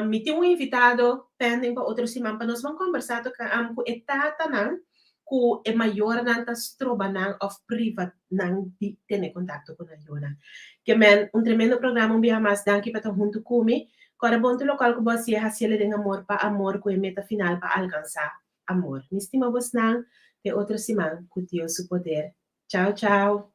Mi tin un invitado pending pa otro siman pa nos ban kombersá toka ku e tatanan ku e mayornan ta stroba nan òf priva nan di tene kontakto ku nan yunan. Ke men un tremendo programa un biaha mas danki pa ta huntu ku mi. Kòrda bon tur lokal ku bo hasié hasiel den amor pa amor ku e meta final pa alkansá amor. Mi stima bosnan te otro siman ku Dios su poder. Chao chao.